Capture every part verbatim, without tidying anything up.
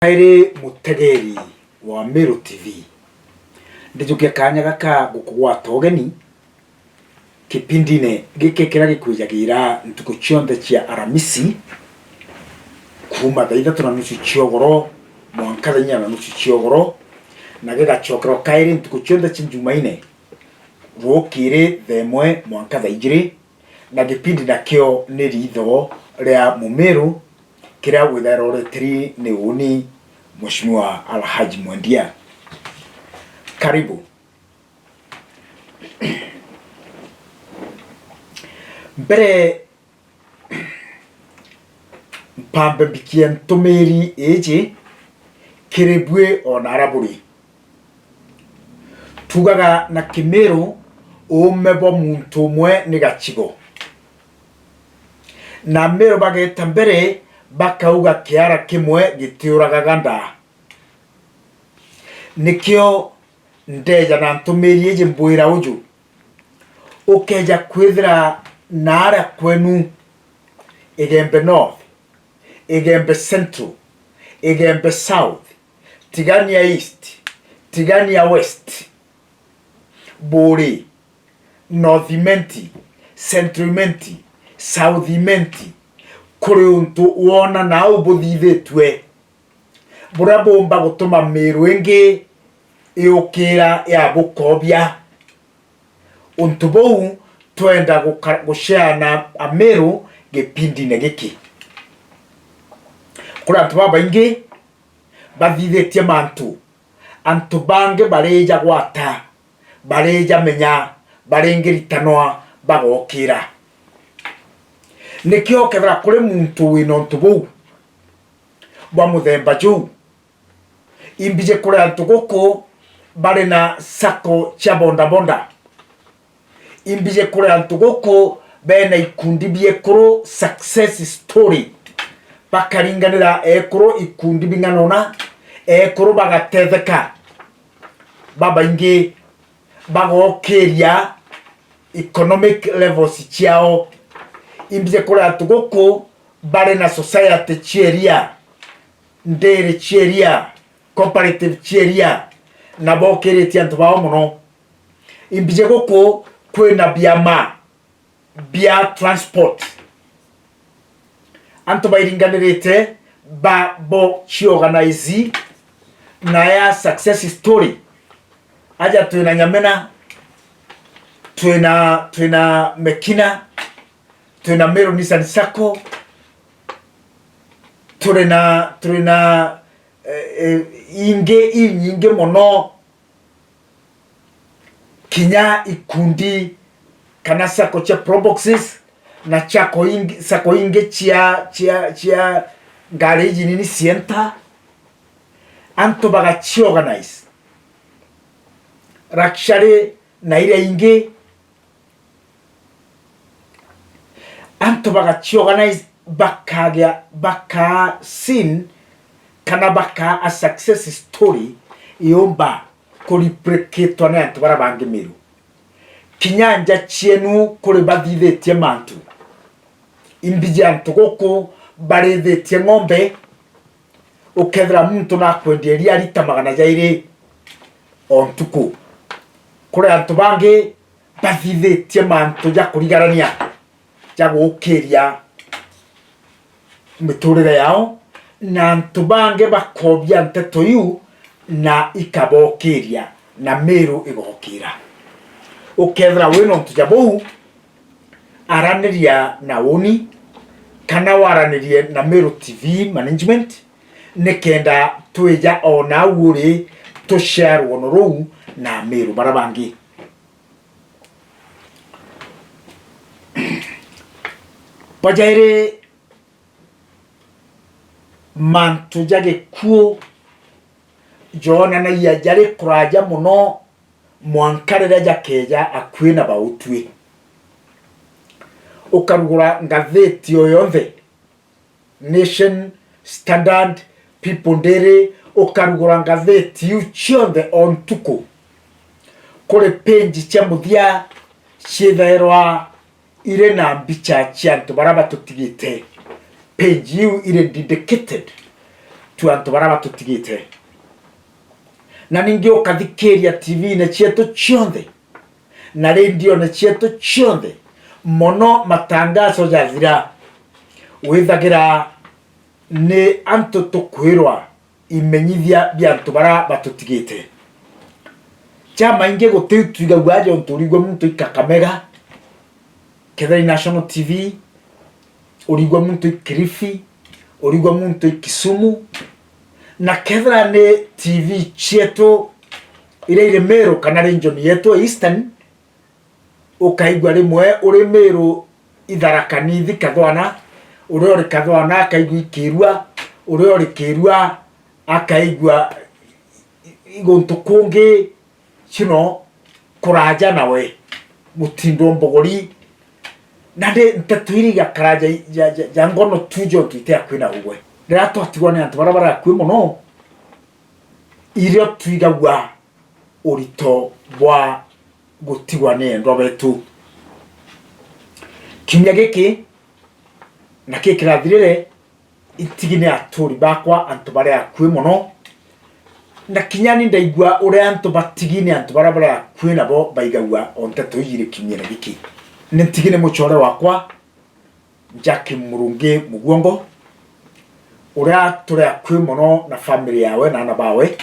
Kairi mutegeri wa Meru T V, ndijukia kaanya gaka gukugwata ugeni kipindine giki kiria gikwijagira ntuku cionthe cia Aramisi, kuuma thaa ithatu na nusu cia ugoro mwanka thaa inya na nusu cia ugoro, na gigacokerwa kairi ntuku cionthe cia Njumaine, rukiri thaa imwe mwanka thaa ijiri, na gipindi nakio ni Riitho ria Mumiru, kiria withairwa ureteri ni uuni Mheshimiwa Alhaji Mwendia. Karibu. Mbere mpambe mbikie ntumiri iji kiri bui o na aria buri. Tuugaga na Kimiru, uume bwa muntu umwe ni gacigo. Na Amiru bageeta mbere, bakauga, "Kiara kimwe gitiuragaga ndaa." Nikio ndeeja na ntumiri iji mbwira uju, ukeeja kwithira naaria kwenu, Igembe North, Igembe Central, Igembe South, Tigania East, Tigania West, Buuri, North Imenti, Central Imenti, South Imenti, kuri untu woona nau buthithitue, buria buumba gutuma Miru ingi iukira ya bukoobia. Untu buu twenda guka-, gushare na Amiru gipindine giki. Kuri antu babaingi bathithitie mantu, antu bangi barija gwata, barija menya, baringiritanwa, bagokira. Nikio ukethira kuri muntu wina untu buu bwa muthemba juu, imbiji kuri antu guku bari na sacco cia bodaboda. Imbiji kuri antu guku bena ikundi biekuru, success story. Bakaringanira ekuru ikundi bing'ana una, ekuru bagatetheka. Babaingi bagokiria economic levels ciao. Imbiji kuri antu guku bari na society cia iria, ndiri cia iria, cooperative cia iria, na bokiritie antu bao mono. Imbiji guku kwina biama bia transport. Antu bairinganirite ba, bo ciorganize na ya success story. Aja twina Nyamena, twina, twina Mekina, twina Meru Nissan Sacco, turi na, turi na, eh, eh, ingi inyingi mono, kinya ikundi kana sacco cia proboxes na sacco ingi, sacco ingi cia, cia, cia ngari iji nini cienta, antu bagaciorganize, luxury na iria ingi, antu bagaciorganize, bakagia, bakaa seen kana bakaa a success story yumba kureplicatwa ni antu baria bangi Miru. Kinya nja cienu kuri bathithitie mantu, imbiji antu guku barithitie ng'ombe, ukethira muntu nakwendia iria rita magana jairi o ntuku. Kuri antu bangi bathithitie mantu ja kurigarania, ja gukiria miturire yao, na antu bangi bakobia nteto iu na ikabokiria, na Miru igokira. Ukethira wina untu ja buu, araniria na uni, kana waranirie na Meru T V management, nikenda twija o nau uri, tushare rwono ruu na Amiru baria bangi. Bwa jairi, mantu ja gikuu jonanagia jari kuraja mono mwanka riria jakeja akui na bautui. Ukarugura ngathiti o yonthe, Nation, Standard, People Daily, ukarugura ngathiti iu cionthe o ntuku, kuri page cia muthia ciithairwa iri na mbicha cia antu baria batutigite. Page iu iri dedicated tu antu baria batutigite. Na ningi ukathikiria T V-ine cietu cionthe na rendione cietu cionthe, mono matangazo jathira, withagira ni antu tukwirwa imenyithia bia antu baria batutigite. Jamaingi gutiu twigagua aja untu urigua muntu i Kakamega, kethira i National T V, urigua muntu i Kilifi, urigua muntu i Kisumu, na kethira ni T V cietu iria iri Meru kana region yetu ya Eastern, ukaigua rimwe uri Meru i Tharaka Nithi Kathwana, uria uri Kathwana akaigua i Kirua, uria uri Kirua akaigua i, i, i guntu kungi, you know, kuraja nawe, Mutindo Mbogori, na ndi nteto iria igakara ja, ja, ja, ja ngono tu jontu itiakwina ugwe. Riria twatigwa ni antu baria bari akui mono, irio twigagua urito bwa gutigwa ni endwa betu. Kiumia giki na kii kirathirire, intigi ni aturi bakwa, antu baria akui mono, na kinya ni ndaigua uria antu batigi ni antu baria bari akui nabo baigagua o nteto iji iri kiumia giki. Ni ntigi ni mucore wakwa, Jackie Murungi Muguongo, uria turi akui mono na family yawe na aana bawe.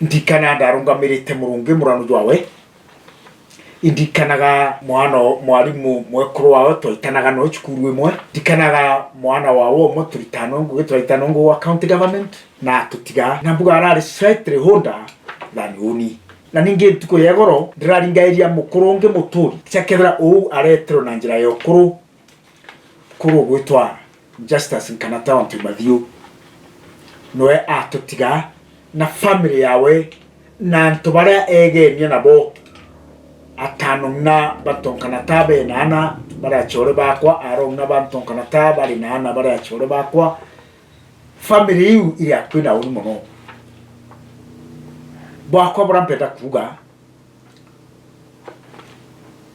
Ndikana ndarungamirite Murungi muranu jwawe. Indikanaga mwana o mwarimu mwekuru wawe twaitanaga nawe cukuru imwe. Ndikanaga mwana wawe umwe turitana ngugi twaitana ngugi wa county government na atutiga. Na mbuga arari slightly older than uni. Na ningi ntuku ya igoro ndiraringairia mukuru ungi muturi. Cia kethira uu aretirwe na njira ya ukuru. Kuru ugwitwa Justus Nkanata wa Ntumathiu, noe atutiga na family yawe na antu baria egemia nabo. Atano ng'ina ba Nkanata bena aana bari acore bakwa, aro ng'ina ba Nkanata bari na aana bari acore bakwa. Family iu iri akui na uni mono. Bwakwa buria mpenda kuuga,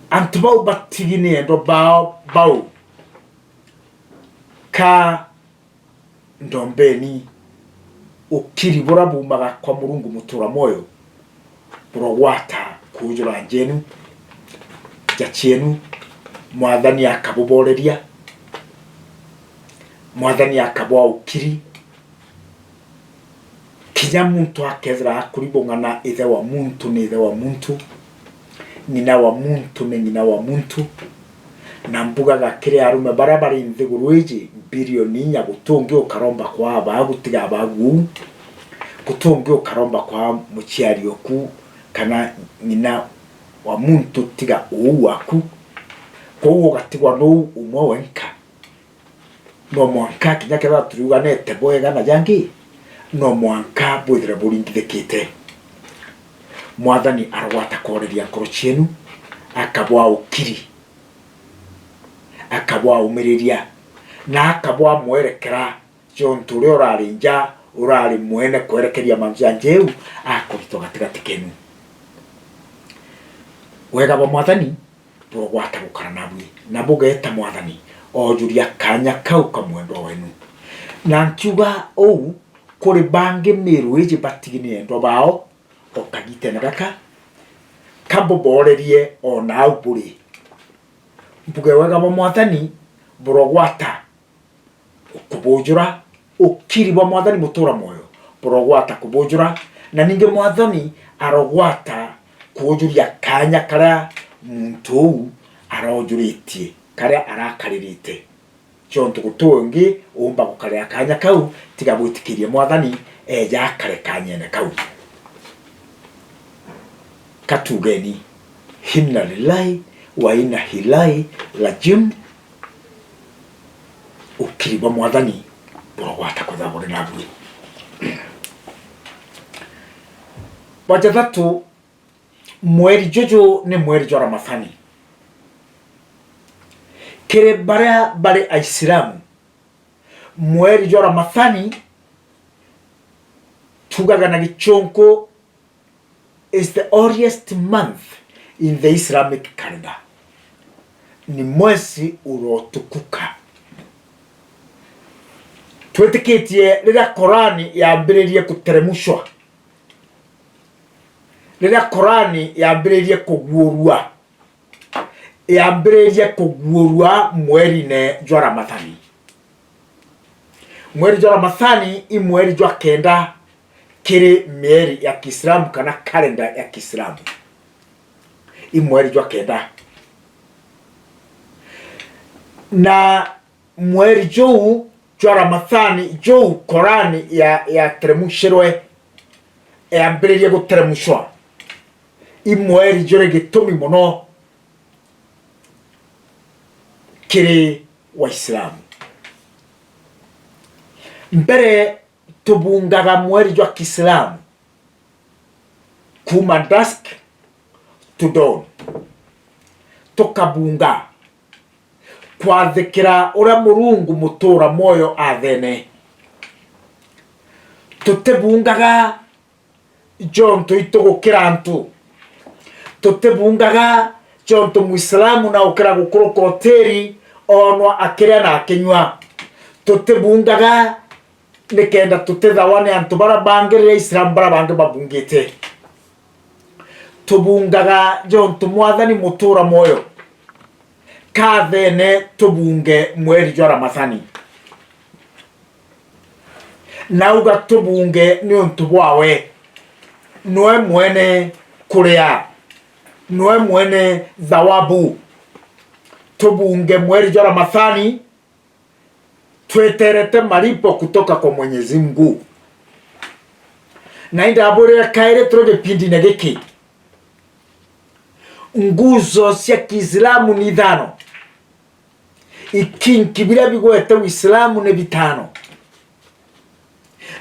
antu bau batigi ni endwa bao bau, ka ndombeni ukiri buria bumaga kwa Murungu mutura mwoyo, burogwata kuujura njenu, nja cienu, Mwathani akabuboreria, Mwathani akabwaa ukiri. Kinya muntu akethira akuribung'ana, ithe wa muntu ni ithe wa muntu, ng'ina wa muntu ni ng'ina wa muntu. Na mbugaga kiri arume baria bari nthiguru iji, mbirioni inya, guti ungi ukaromba kwa abaagu tiga abaagu uu. Guti ungi ukaromba kwa muciari oku kana ng'ina wa muntu tiga uu waku. Kwou ugatigwa nuu umwe wenka. No mwanka kinya kethira turiuganete bwega na jangi, no mwanka bwithire buringithikite. Mwathani arogwata kworeria nkoro cienu, akabwaa ukiri, akabwaa umiriria, na akabwaa mwerekera, jontu uria urari nja, urari mwene kwerekeria mantu ja njeu, akuritwa gatigati kenu. Wega bwa Mwathani burogwata gukara nabui, na bugeeta Mwathani oojuria kaanya kau ka mwendwa wenu. Na nkiuga uu, kuri bangi miiru iji batigi ni endwa bao o kagitene gaka, ka mbuboorerie o nau buri. Mbuge wega bwa Mwathani burogwata kubujura, ukiri bwa Mwathani mutura mwoyo burogwata kubujura, na ningi Mwathani arogwata kuujuria kaanya karia muntu uu arojuritie, karia arakaririte. Jontu guti ungi uumba gukarira kaanya kau tiga gwitikiria Mwathani eeja akare kaanyene kau. Ka tuugeni, Inna lillahi wa inna ilaihi rajiun. Ukiri bwa Mwathani burogwata kwithirwa buri nabui. Bwa jathatu, mweri juju ni mweri jwa Ramathani. Kiri baria bari Aisilamu, mweri jwa Ramathani, tugaga na Gichunku, is the holiest month in the Islamic calendar. Ni mwezi uliotukuka. Twitikitie riria Korani yambiririe guteremucwa, riria Korani yambiririe kuguurua, yambiririe kuguurua mweriine jwa Ramathani. Mweri jwa Ramathani i mweri jwa kenda kiri mieri ya Kiislamu kana kalenda ya Kiislamu. I mweri jwa kenda. Na mweri juu jwa Ramathani, juu Korani ya, yateremucirwe, yambiririe guteremucwa, i mweri juri gitumi mono kiri Waislamu. Mbere tubungaga mweri jwa Kiislamu kuuma dusk to dawn. Tukabunga kwathikira uria Murungu mutura mwoyo athene. Tutibungaga jontu itu gukira antu. Tutibungaga jontu Muislamu na ukira gukuruka hoteli oonwa akiria na akinyua. Tutibungaga nikenda tutithawa ni antu baria bangi riria Aislamu baria bangi babungite. Tubungaga jontu Mwathani mutura mwoyo kathene tubunge mweri jwa Ramathani. Nauga tubunge niuntu bwawe. Nwe mwene kuria, nwe mwene thawabu. Tubunge mweri jwa Ramathani, tweterete malipo kutoka kwa Mwenyezi Mungu. Na indabwirire kairi turi gipindine giki, nguzo cia Kiislamu ni ithano. Ikinki biria bigwete Uislamu ni bitano,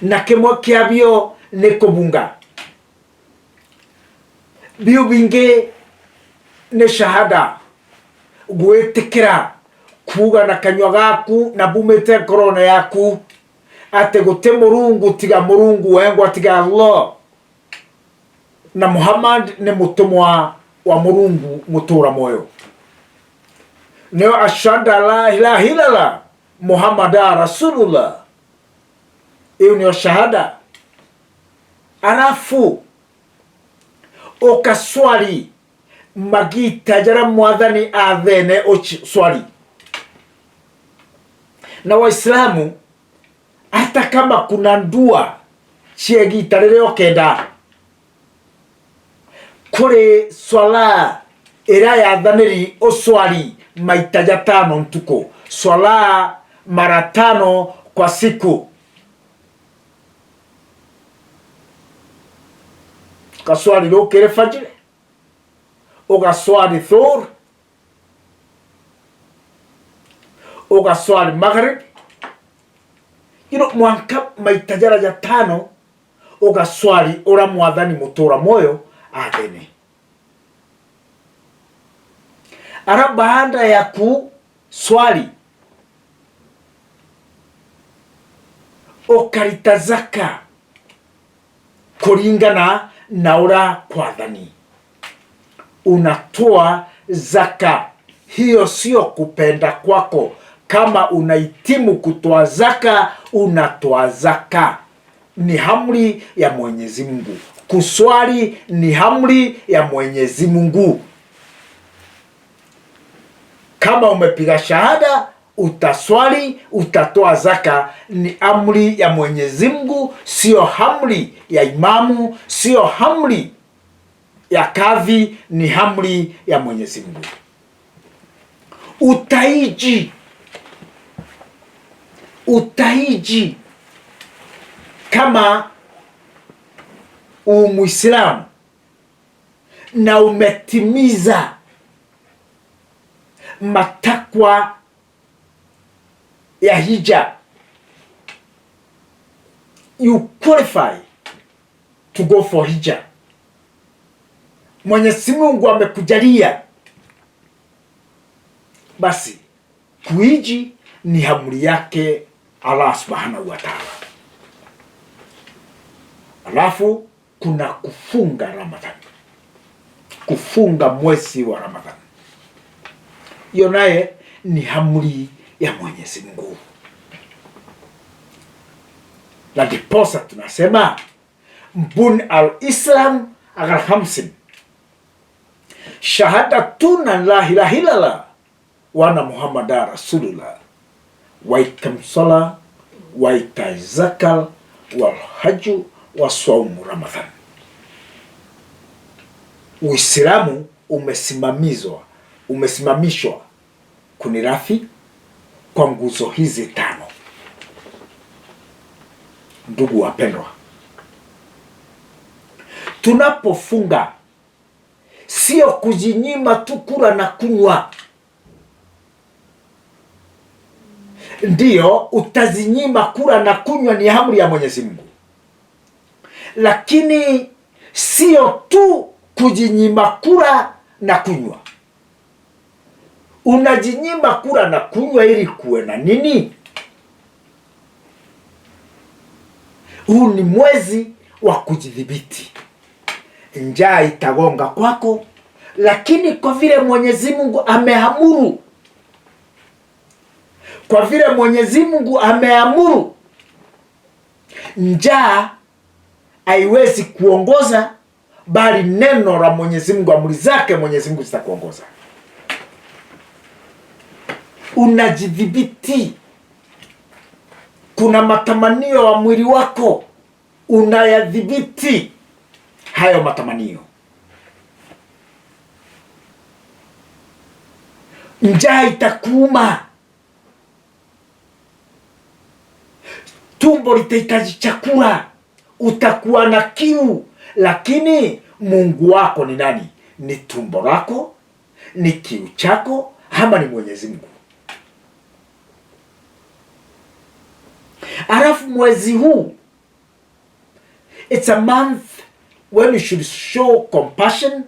na kimwe kiabio ni kubunga. Biu bingi ni shahada, gwitikira kuuga na kanyua gaku na bumite nkorone yaku ati guti Murungu tiga Murungu wengwa, tiga Allah. Na Muhammad ni mutumwa wa Murungu mutura mwoyo. Nio ashhadu an la ilaha illallah Muhammada Rasulullah. Iu nio shahada. Arafu ukaswali magita jaria Mwathani athene uci-, swali. Na Waislamu, hata kama kuna ndua cia igita riria ukenda, kuri swala iria yathaniri uswali maita jatano ntuku, swala mara tano kwa siku. Ukaswali rukiri fajiri, ugaswali thuhur, ugaswali maghrib, you know, mwanka maita jaria jatano ugaswali uria Mwathani mutura mwoyo athene. Ara baada ya kuswali, ukarita zaka kuringana na uria kwathani. Unatoa zaka, hiyo sio kupenda kwako. Kama unahitimu kutoa zaka, unatoa zaka. Ni amri ya Mwenyezi Mungu. Kuswali ni amri ya Mwenyezi Mungu. Kama umepiga shahada, utaswali, utatoa zaka, ni amri ya Mwenyezi Mungu, sio amri ya imamu, sio amri ya kadhi, ni amri ya Mwenyezi Mungu. Utahiji, utahiji kama u Muislamu na umetimiza matakwa ya hija, you qualify to go for hija. Mwenyezi Mungu amekujalia, basi kuhiji ni amri yake Allah Subhanahu wa Ta'ala. Alafu kuna kufunga Ramadhan, kufunga mwezi wa Ramadhan. Hiyo naye ni amri ya Mwenyezi Mungu. Na ndiposa tunasema, bun al-Islam ala khamsin. Shahadatun an la ilaha illallah wa anna Muhammadan Rasulullah, wa iqam sala, wa ita zaka, wal haju, wa swaumu Ramadhan. Uislamu umesimamizwa, umesimamishwa kunirathi kwa nguzo hizi tano. Ndugu wapendwa, tunapofunga, sio kujinyima tu kula na kunywa. Ndio, utajinyima kula na kunywa, ni amri ya Mwenyezi Mungu. Lakini sio tu kujinyima kula na kunywa. Unajinyima kula na kunywa ili kuwe na nini? Huu ni mwezi wa kujidhibiti. Njaa itagonga kwako, lakini kwa vile Mwenyezi Mungu ameamuru, kwa vile Mwenyezi Mungu ameamuru, njaa haiwezi kuongoza, bali neno la Mwenyezi Mungu, amri zake Mwenyezi Mungu zitakuongoza. Unajidhibiti. Kuna matamanio ya mwili wako, unayadhibiti hayo matamanio. Njaa itakuuma. Tumbo litahitaji chakula, utakuwa na kiu, lakini Mungu wako ni nani? Ni tumbo lako, ni kiu chako, ama ni Mwenyezi Mungu? Alafu mwezi huu, it's a month when you should show compassion,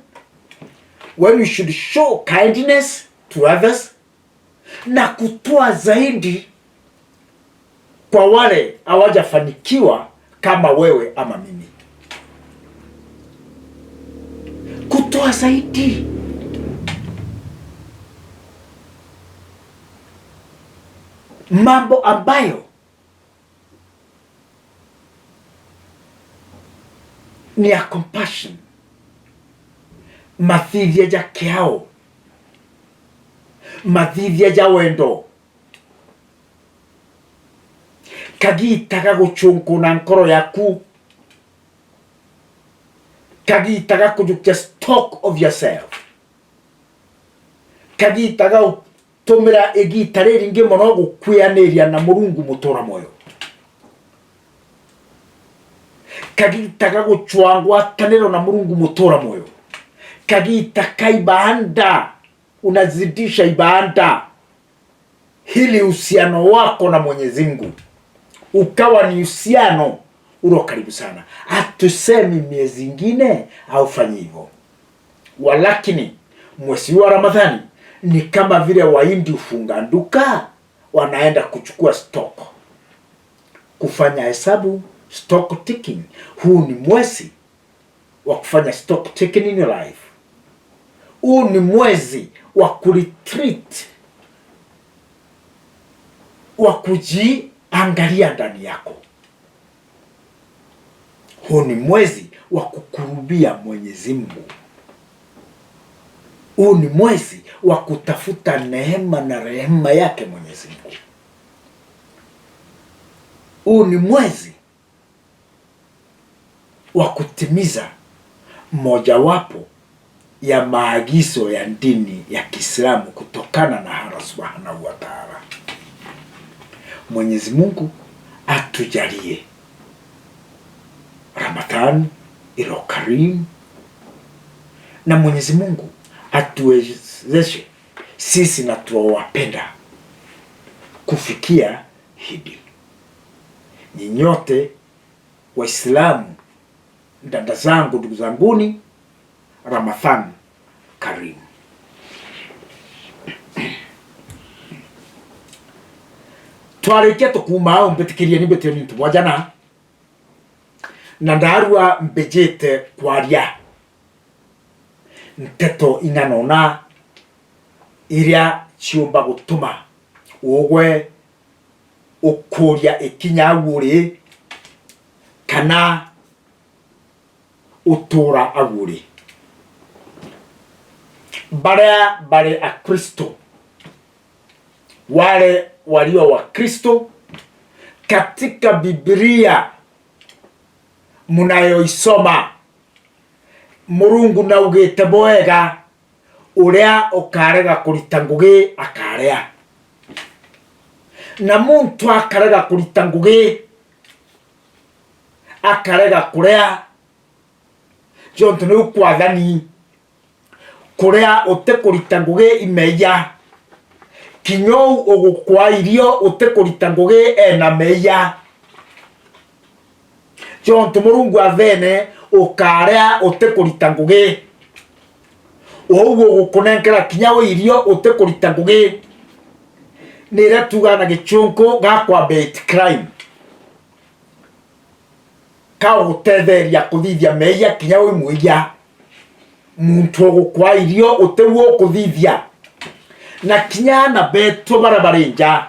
when you should show kindness to others, na kutoa zaidi kwa wale hawajafanikiwa kama wewe ama mimi. Kutoa zaidi. Mambo ambayo ni ya compassion. Mathithia ja kiao. Mathithia ja wendo. Kagiita ga guchunkuna nkoro yaku. Kagiita ga kujukia stock of yourself. Kagiita ga gutumira igiita riringi mono gukwianiria na Murungu mutura mwoyo. Kagiita ga gucwa ngwataniro na Murungu mutura mwoyo. Kagiita ka ibanda, unazidisha ibanda, ili uhusiano wako na Mwenyezi Mungu ukawa ni uhusiano ulio karibu sana. Hatusemi miezi ingine haufanyi hivyo. Walakini, mwezi wa Ramadhani ni kama vile Wahindi hufunga duka, wanaenda kuchukua stock, kufanya hesabu, stock taking. Huu ni mwezi wa kufanya stock taking in your life. Huu ni mwezi wa kuretreat, wa kujiangalia ndani yako. Huu ni mwezi wa kukurubia Mwenyezi Mungu. Huu ni mwezi wa kutafuta neema na rehema yake Mwenyezi Mungu. Huu ni mwezi wa kutimiza mojawapo ya maagizo ya dini ya Kiislamu kutokana na Allah Subhanahu wa Ta'ala. Mwenyezi Mungu atujalie Ramadhan ilo karimu, na Mwenyezi Mungu atuwezeshe sisi na tuwapenda kufikia Idi. Nyinyote Waislamu, dada zangu, ndugu zanguni, Ramadhan Karim. Twarikia tukuuma au, mbitikirie ni mbitio ni ntu bwa jana, na ndarua mbijite kwaria nteto ing'ana una iria ciumba gutuma ugwe ukuria ikinya au uri, na utuura au uri. Baria bari Akristo, wale walio Wakristo, katika Biblia mnayoisoma, Murungu naugite bwega, uria ukarega kurita ngugi akaria. Na muntu akarega kurita ngugi, akarega kuria, jontu niu kwathani, kuria uti kurita ngugi i meeyia. Kinya uu ugukwaa irio uti kurita ngugi ena meeyia. Jontu Murungu athene ukaria uti kurita ngugi. Uu ugukunenkera kinya wi irio uti kurita ngugi. Niria tuugaa na gichunku ga commit crime. Ka ugutetheria kuthithia meeyia kinya wi mwiiyia. Muntu ugukwaa irio uti uu ukuthithia. Na kinya aana beetu baria bari nja,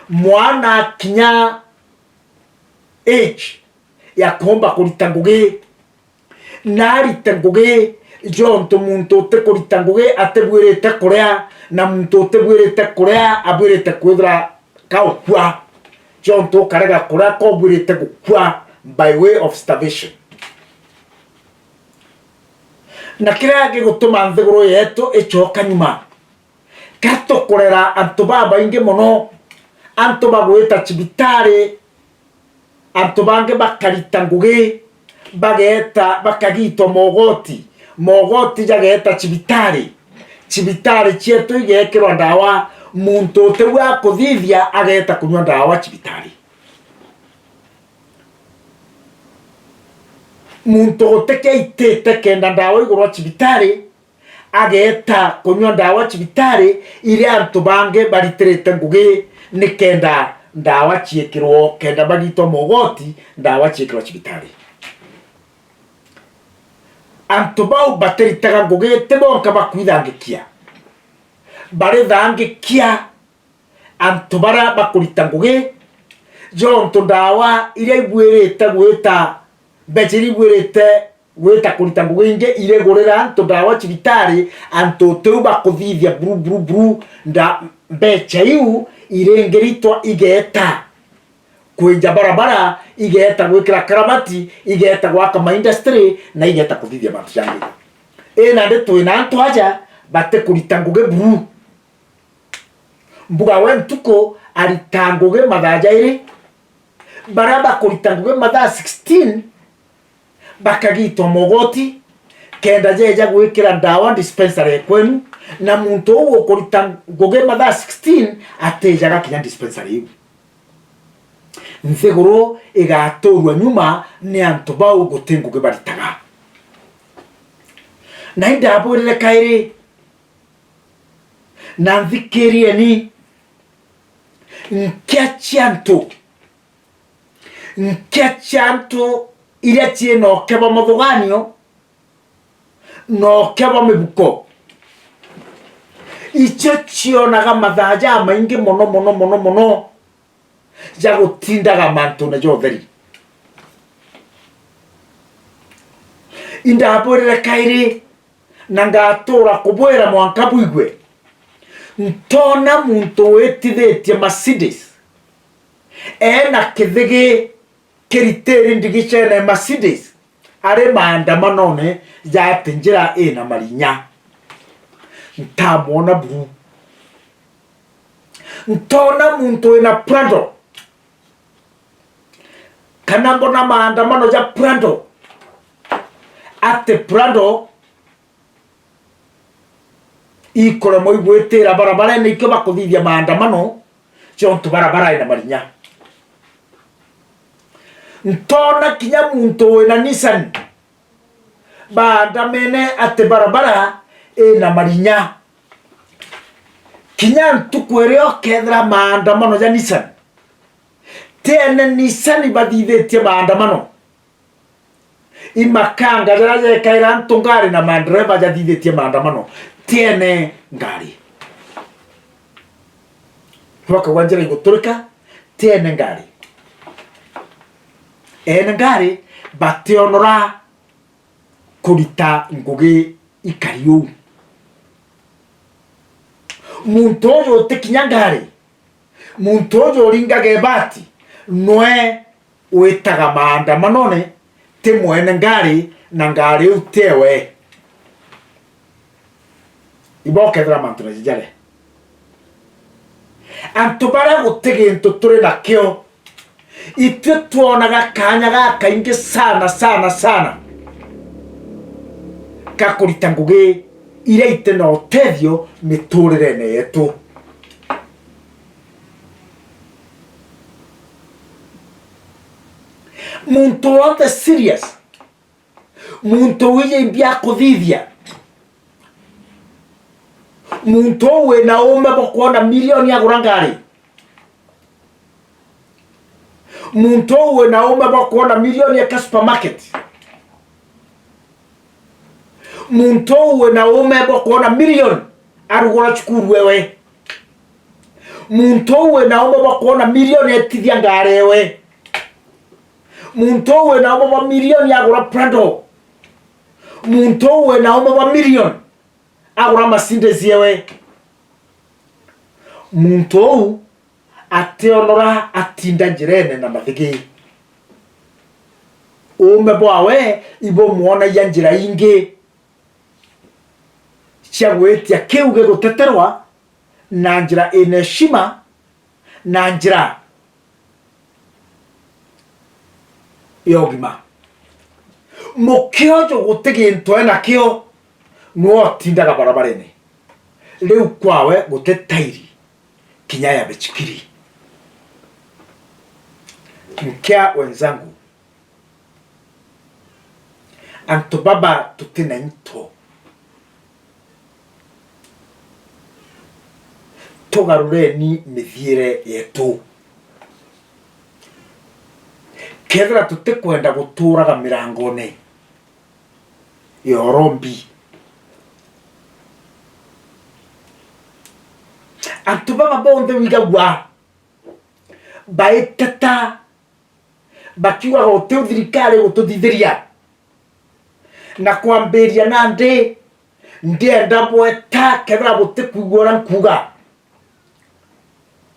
mwana akinya age ya kuumba kurita ngugi, na arite ngugi, jontu muntu uti kurita ngugi atibwirite kuria, na muntu utibwirite kuria abwirite kwithira ka ukua, jontu ukarega kuria ka ubwirite gukua by way of starvation. Na kiria gigutuma nthiguru yeetu icoka nyuma, ka tukurera antu babaingi mono, antu bagwita cibitari, antu bangi bakarita ngugi, bageeta, bakagitwa mogoti, mogoti jageeta cibitari, cibitari cieetu igeekirwa ndawa, muntu uti uu akuthithia ageeta kunyua ndawa cibitari. Muntu guti kia aitite kenda ndawa igurwa cibitari, ageeta kunyua ndawa cibitari iria antu bangi baritirite ngugi nikenda ndawa ciikirwo, kenda bagitwa mogoti, ndawa ciikirwa cibitari. Antu bau batiritaga ngugi ti bonka bakwithangikia, barithangikia antu baria bakurita ngugi, jontu ndawa iria ibwirite gwita, mbeca iria ibwirite gwita kurita ngugi ingi irigurira antu ndawa cibitari, antu uti uu bakuthithia buru, buru, buru, nda-, mbeca iu iringiritwa igeeta kwinja barabara, igeeta gwikira karabati, igeeta gwaka ma industry, na igeeta kuthithia mantu jangi. Ii nandi twina antu aja batikurita ngugi buru. Mbuga we ntuku arita ngugi mathaa jairi, baria bakurita ngugi mathaa sixteen bakagitwa mogoti, kenda jeeja gwikira ndawa dispensary kwenu, na muntu uu ukurita ngugi mathaa sixteen atiijaga kinya dispensary iu. Nthiguru igatuurua nyuma ni antu bau guti ngugi baritaga. Na indabwirire kairi, na nthikirieni, nkia cia antu, nkia cia antu iria ciina ukea bwa muthuganio na ukea bwa mibuko, icio cionaga mathaa jamaingi mono, mono, mono, mono, ja gutindaga mantune ja utheri. Indabwirire kairi, na ngatuura kubwira mwanka bwigwe, ntoona muntu witithitie Mercedes, eena kithigi kiritiri ndigicene Mercedes, ari maandamanone ja ati njira ina marinya. Ntamwona buru. Ntoona muntu wina Prado, kana mbona maandamano ja Prado, ati Prado ikuremwa igwitira barabarene, ikio bakuthithia maandamano jontu barabara ina marinya. Ntoona kinya muntu wina Nissan baandamene ati barabara ina marinya. Kinya ntuku iria ukethira maandamano ja Nissan, ti ene Nissan bathithitie maandamano. I makanga jaria jekaira antu ngari na mandereva jathithitie maandamano, ti ene ngari. Bakauga njira iguturika, ti ene ngari. Ene ngari bationora kurita ngugi ikari uu. Muntu uju utikinya ngari, muntu uju uringaga ibati, nwe witaga maandamanone, ti mwene ngari, na ngari iu ti ewe. Ibo ukethira mantu na jijare. Antu baria guti gintu turi nakio, itwi twonaga kaanya gakaingi sana, sana, sana, ga kurita ngugi iria iti na utethio miturirene yetu. Muntu wonthe serious, muntu wiji mbia kuthithia, muntu uu wina uume bwa kwona milioni agura ngari, muntu uu wina uume bwa kwona milioni eka supermarket, muntu uu wina uume bwa kwona milioni arugura cukuru ewe. Muntu uu wina uume bwa kwona milioni etithia ngari ewe. Muntu uu wina uume bwa milioni agura Prado. Muntu uu wina uume bwa milioni agura Mercedes ewe. Muntu uu ationora atinda njirene na mathigi. Uume bwawe ibumwonagia njira ingi cia gwitia kiu giguteterwa na njira ina heshima, na njira ya ugima. Mukiojo guti gintu enakio, niwe utindaga barabarene. Riu kwawe guti tairi kinya ya bichikiri. Mkia wenzangu, antu baba tuti na into. Tugarureni mithiire yetu. Kethira tutikwenda guturaga mirangone ya urombi, antu baba bonthe wigagua baiteta bakiugaga utiu thirikari gututhithiria. Na kwambiria nandi, ndienda bweta kethira butikwigua uria nkuuga.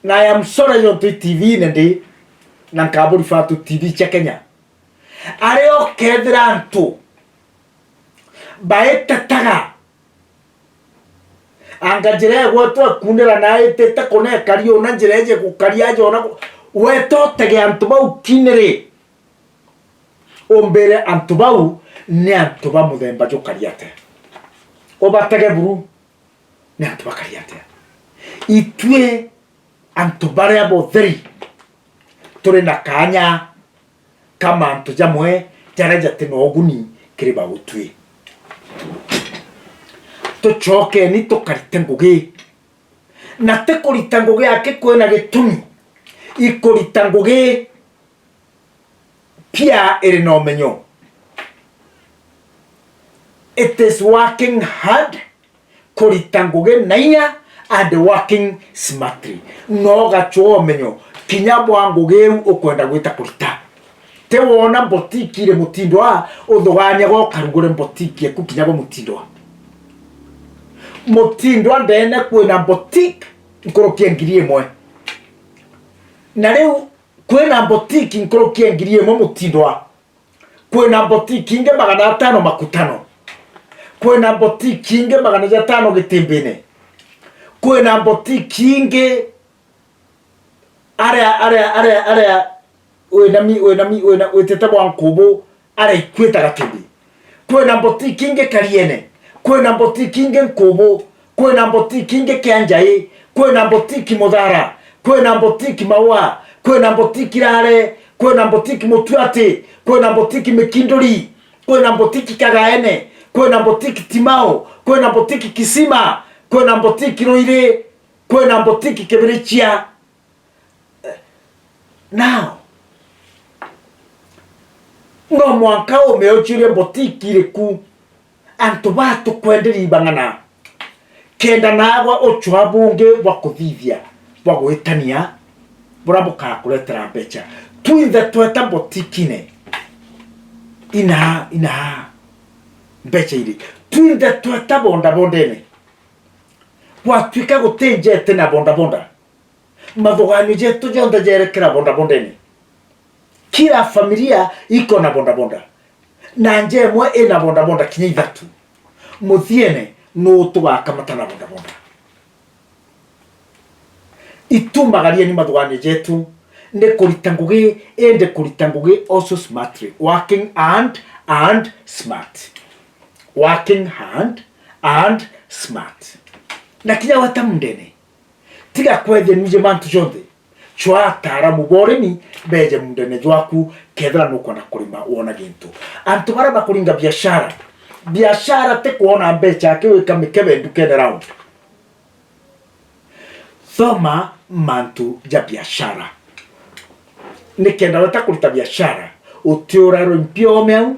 Na I am sorry nontu i T V-ine ndi, na nkaburiba tu T V cia Kenya. Ario kethira antu baitetaga, anga njira egwetwa kunira na aitite kunekari una njira eje gukaria aja ona gu-, weta utege antu bau kiniri. Umbire antu bau ni antu ba muthemba jukari atia? Ubatege buru, ni antu bakari atia? Itwi antu baria botheri turi na kaanya ka mantu jamwe jaria jati na uguni kiri bagutwi. Tucokeni tukarite ngugi. Na ti kurita ngugi aki kwina gitumi, ikurita ngugi pia iri na umenyo. It is working hard, kurita ngugi na inya and working smartly. No ugacua umenyo kinya bwa ngugi iu ukwenda gwita kurita. Ti wona boutique iri mutindo a uthugania gwa ukarugure boutique eku kinya gwa mutindo a. Mutindo a ndene kwina boutique nkuruki ya ngiri imwe. Na riu kwina boutique nkuruki ya ngiri imwe mutindo a. Kwina boutique ingi magana atano Makutano. Kwina boutique ingi magana jatano Gitimbine. Kwina boutique ingi aria, aria, aria, aria wina mi-, wina mi-, wina witite bwa nkubu aria ikwita Gatumbi. Kwina boutique ingi Kariene. Kwina boutique ingi Nkubu. Kwina boutique ingi Kianjai. Kwina boutique Muthara. Kwina boutique Maua. Kwina boutique Rare. Kwina boutique Mutuati. Kwina boutique Mikinduri. Kwina boutique Kagaene. Kwina boutique Timau. Kwina boutique Kisima. Kwina boutique Ruiri. Kwina boutique Kibirichia. Now, no mwanka ume uciurie boutique iriku antu ba tukwenderia ibang'ana, kenda naagwa ucwa bungi bwa kuthithia bwa gwitania buria bukakuretera mbeca. Twinthe tweta botikine. Ina, ina. Mbeca iri. Twinthe tweta bondabondene. Gwatuika guti nja iti na bondabonda. Mathuganio jetu jonthe jerekera bondabondene. Kila familia iko na bondabonda. Na nja imwe ina bondabonda kinya ithatu. Muthiene, nuu tugakamata na bondabonda? Itumagarieni mathuganio jetu, ni kurita ngugi, indi kurita ngugi also smartly. Working hand and smart. Working hand and smart. Na kinya weta mundene, tiga kwethia nwiji mantu jonthe. Cwaa ataaramu ba urimi beje mundene jwaku, kethira nukwenda kurima wona gintu. Antu baria bakuringa biashara, biashara ti kwona mbeca akiwika mikebe ndukene round. Thoma mantu ja biashara. Nikenda weta kurita biashara, utiurarwe mpiome au,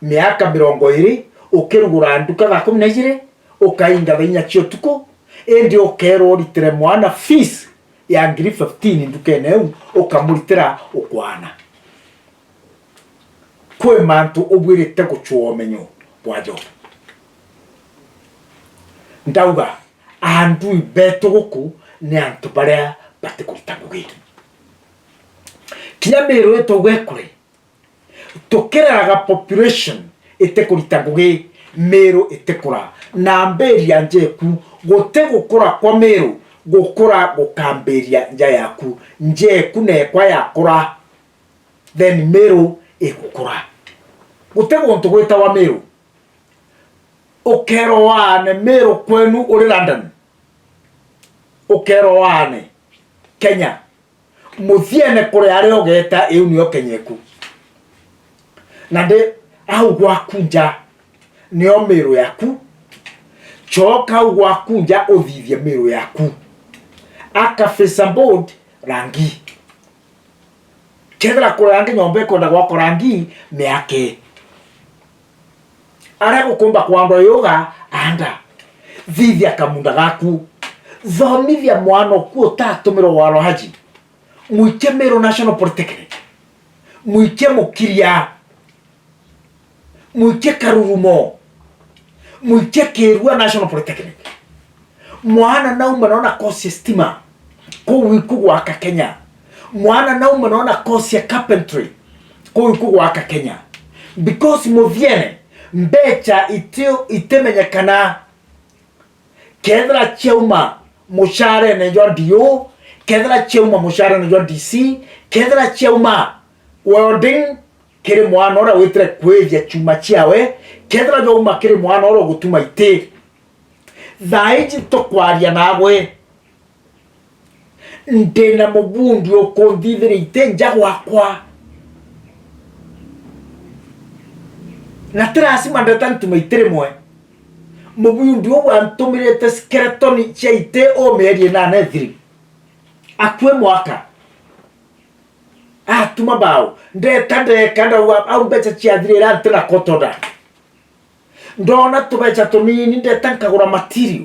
miaka mirongo iri, ukirugura nduka thaa kumi na ijiri, ukainga thaa inya cia utuku, indi ukeerwa uritire mwana fees ya ngiri fifteen ndukene iu, ukamuritira ukwana. Kwi mantu ubwirite gucwaa umenyo bwajo. Ndauga, andui betu guku ni antu baria batikurita ngugi. Kinya Miru itwauga ikure, tukireraga population itikurita ngugi, Miru itikura. Na mbiria njeku, guti gukura kwa Miru, gukura gukambiria nja yaku. Njeku nekwa yakura, then Miru igukura. Guti guntu gwitawa Miru. Ukeerwa waane Miru kwenu uri London. Ukeerwa waane Kenya. Muthiene kuria ari ugeeta, iu nio Kenya eku. Na ndi au gwaku nja, nio Miru yaku. Coka au gwaku nja uthithie Miru yaku. Aka fesa board rangi. Kethira kuria angi nyomba ikwenda gwakwa rangi, miake. Aria gukumba kwandwa yuga, anda. Thithia kamunda gaku. Thomithia mwana oku utatumirwa waro haji. Mwikie Miru National Polytechnic. Mwikie Mukiria. Mwikie Karurumo. Mwikie Kirua National Polytechnic. Mwana nauma naona course ya stima kuu iku gwaka Kenya. Mwana nauma naona course ya carpentry kuu iku gwaka Kenya. Because muthiene, mbeca itio, itimenyekana. Kethira ciauma mucarene jwa D O, kethira ciauma mucarene jwa D C, kethira ciauma welding kiri mwana uria witire kwithia chuma ciawe, kethira jauma kiri mwana uria ugutuma iti. Thaa iji tukwaria naagwe, ndina mubundi ukunthithiria iti nja gwakwa. Na ti lazima ndeta ntume iti rimwe. Mubundi uu antumirite skeleton cia iti o mieri inana ithiru. Akue mwaka. Atuma mbao. Ndeta ndeka ndauga, au mbeca ciathirira ntina kotoda. Ndona tubeca tunini, ndeta nkagura material.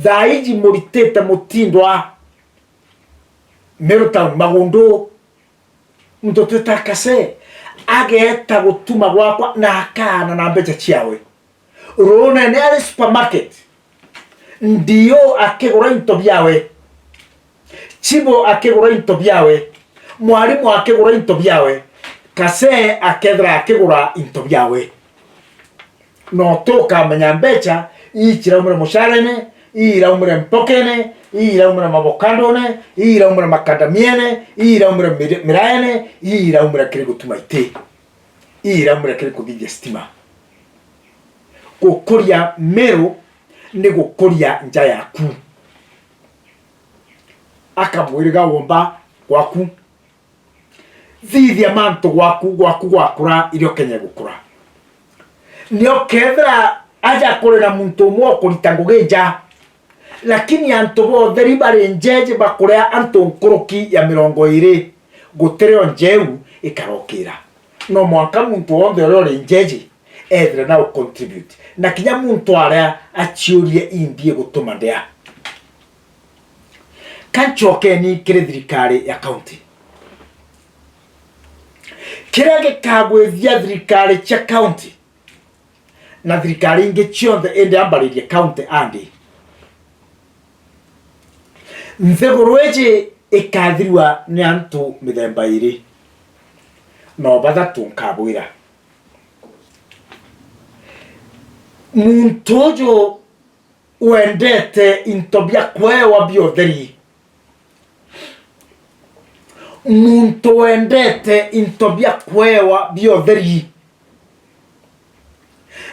Thaa iji muritite mutindwa Miru Town magundu. Muntu twita Kase, ageeta gutuma gwakwa na akaana na mbeca ciawe. Runene ari supermarket, D O akigura into biawe, chibo akigura into biawe, mwarimu akigura into biawe, Kase akethira akigura into biawe. No tukamenya mbeca ii ciraumire mucarene, ii iraumire mpokene, ii iraumire mavokandone, ii iraumire makandamiene, ii iraumire miri-, miraene, ii iraumire kiri gutuma iti, ii iraumire kiri kuthithia stima. Gukuria Miru ni gukuria nja yaku. Akamwiriga womba gwaku. Thithia mantu gwaku, gwaku gwakura, irio Kenya igukura. Nio kethira aja kuri na muntu umwe ukurita ngugi nja, lakini antu bonthe ri bari njeji bakuria antu nkuruki ya mirongo iri, gutirio njeu ikarokira. No mwanka muntu wonthe uria uri njeji ethire na u contribute. Na kinya muntu aria aciurie, "Indi igutuma ndia?" Ka ncokeni kiri thirikari ya county. kiria gikagwithia thirikari cia county na thirikari ingi cionthe, indi ambaririe county andi. Nthiguru iji ikathirua ni antu mithemba iiri, no bathatu nkabwira. Muntu uju wendete into bia kwewa bia utheri. Muntu wendete into bia kwewa bia utheri.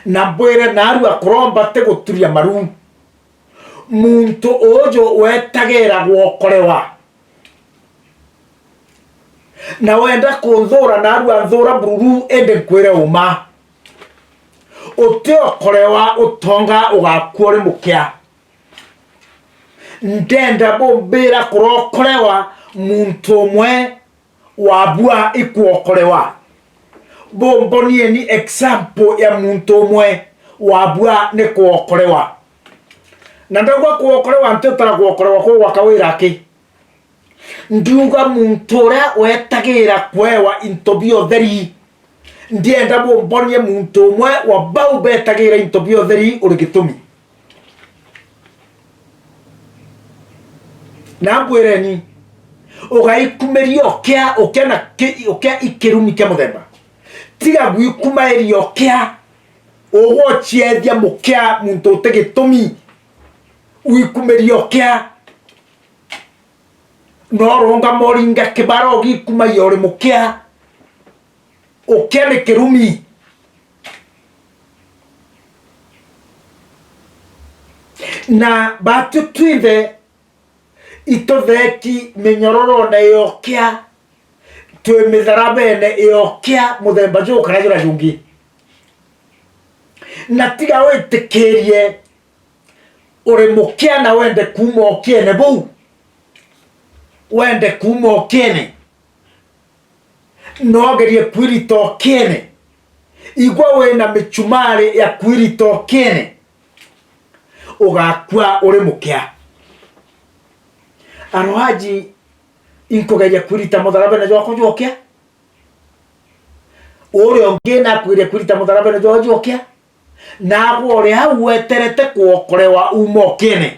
Na mbwire, naarua kuromba ti guturia maru. Muntu uju wetagira gwokorewa. Na wenda kunthuura, naarua nthuura bururu, indi nkwire uma. Utiokorewa, utonga ugakua uri mukia. Ndenda bumbira kurokorewa muntu umwe wabua ikwokorewa. Bumbonieni example ya muntu umwe wabua ni kwokorewa. Na ndauga kwokorewa, ntiutara kwokorewa kwa gwaka wira aki. Ndiuga muntu uria wetagira kwewa into bia utheri. Ndienda bumbonie muntu umwe wa bau betagira into bia utheri uri gitumi. Na mbwireni, ugaikumiria ukia, ukia na ki-, ukia ikirumi kia muthemba. Tiga gwikumairia ukia, ugwe uciethia mukia muntu uti gitumi. Wikumiria ukia. No urungama uringa kibara ugikumagia uri mukia. Ukia ni kirumi. Na batu twinthe itutheki minyororone ya ukia, twi mitharabene ya ukia muthemba juu kana juria jungi. Na tiga witikirie uri mukia na wende kuuma ukiene buu. Wende kuuma ukiene. Nogerie kwirita ukiene. Igua wina michumari ya kwirita ukiene. Ugakua uri mukia. Aroaji, inkugeria kwirita mutharabene jwakwa jwa ukia. Uria ungi nakwirie kwirita mutharabene jwao jwa ukia. Naagwe uri au weterete kwokorewa uuma ukiene,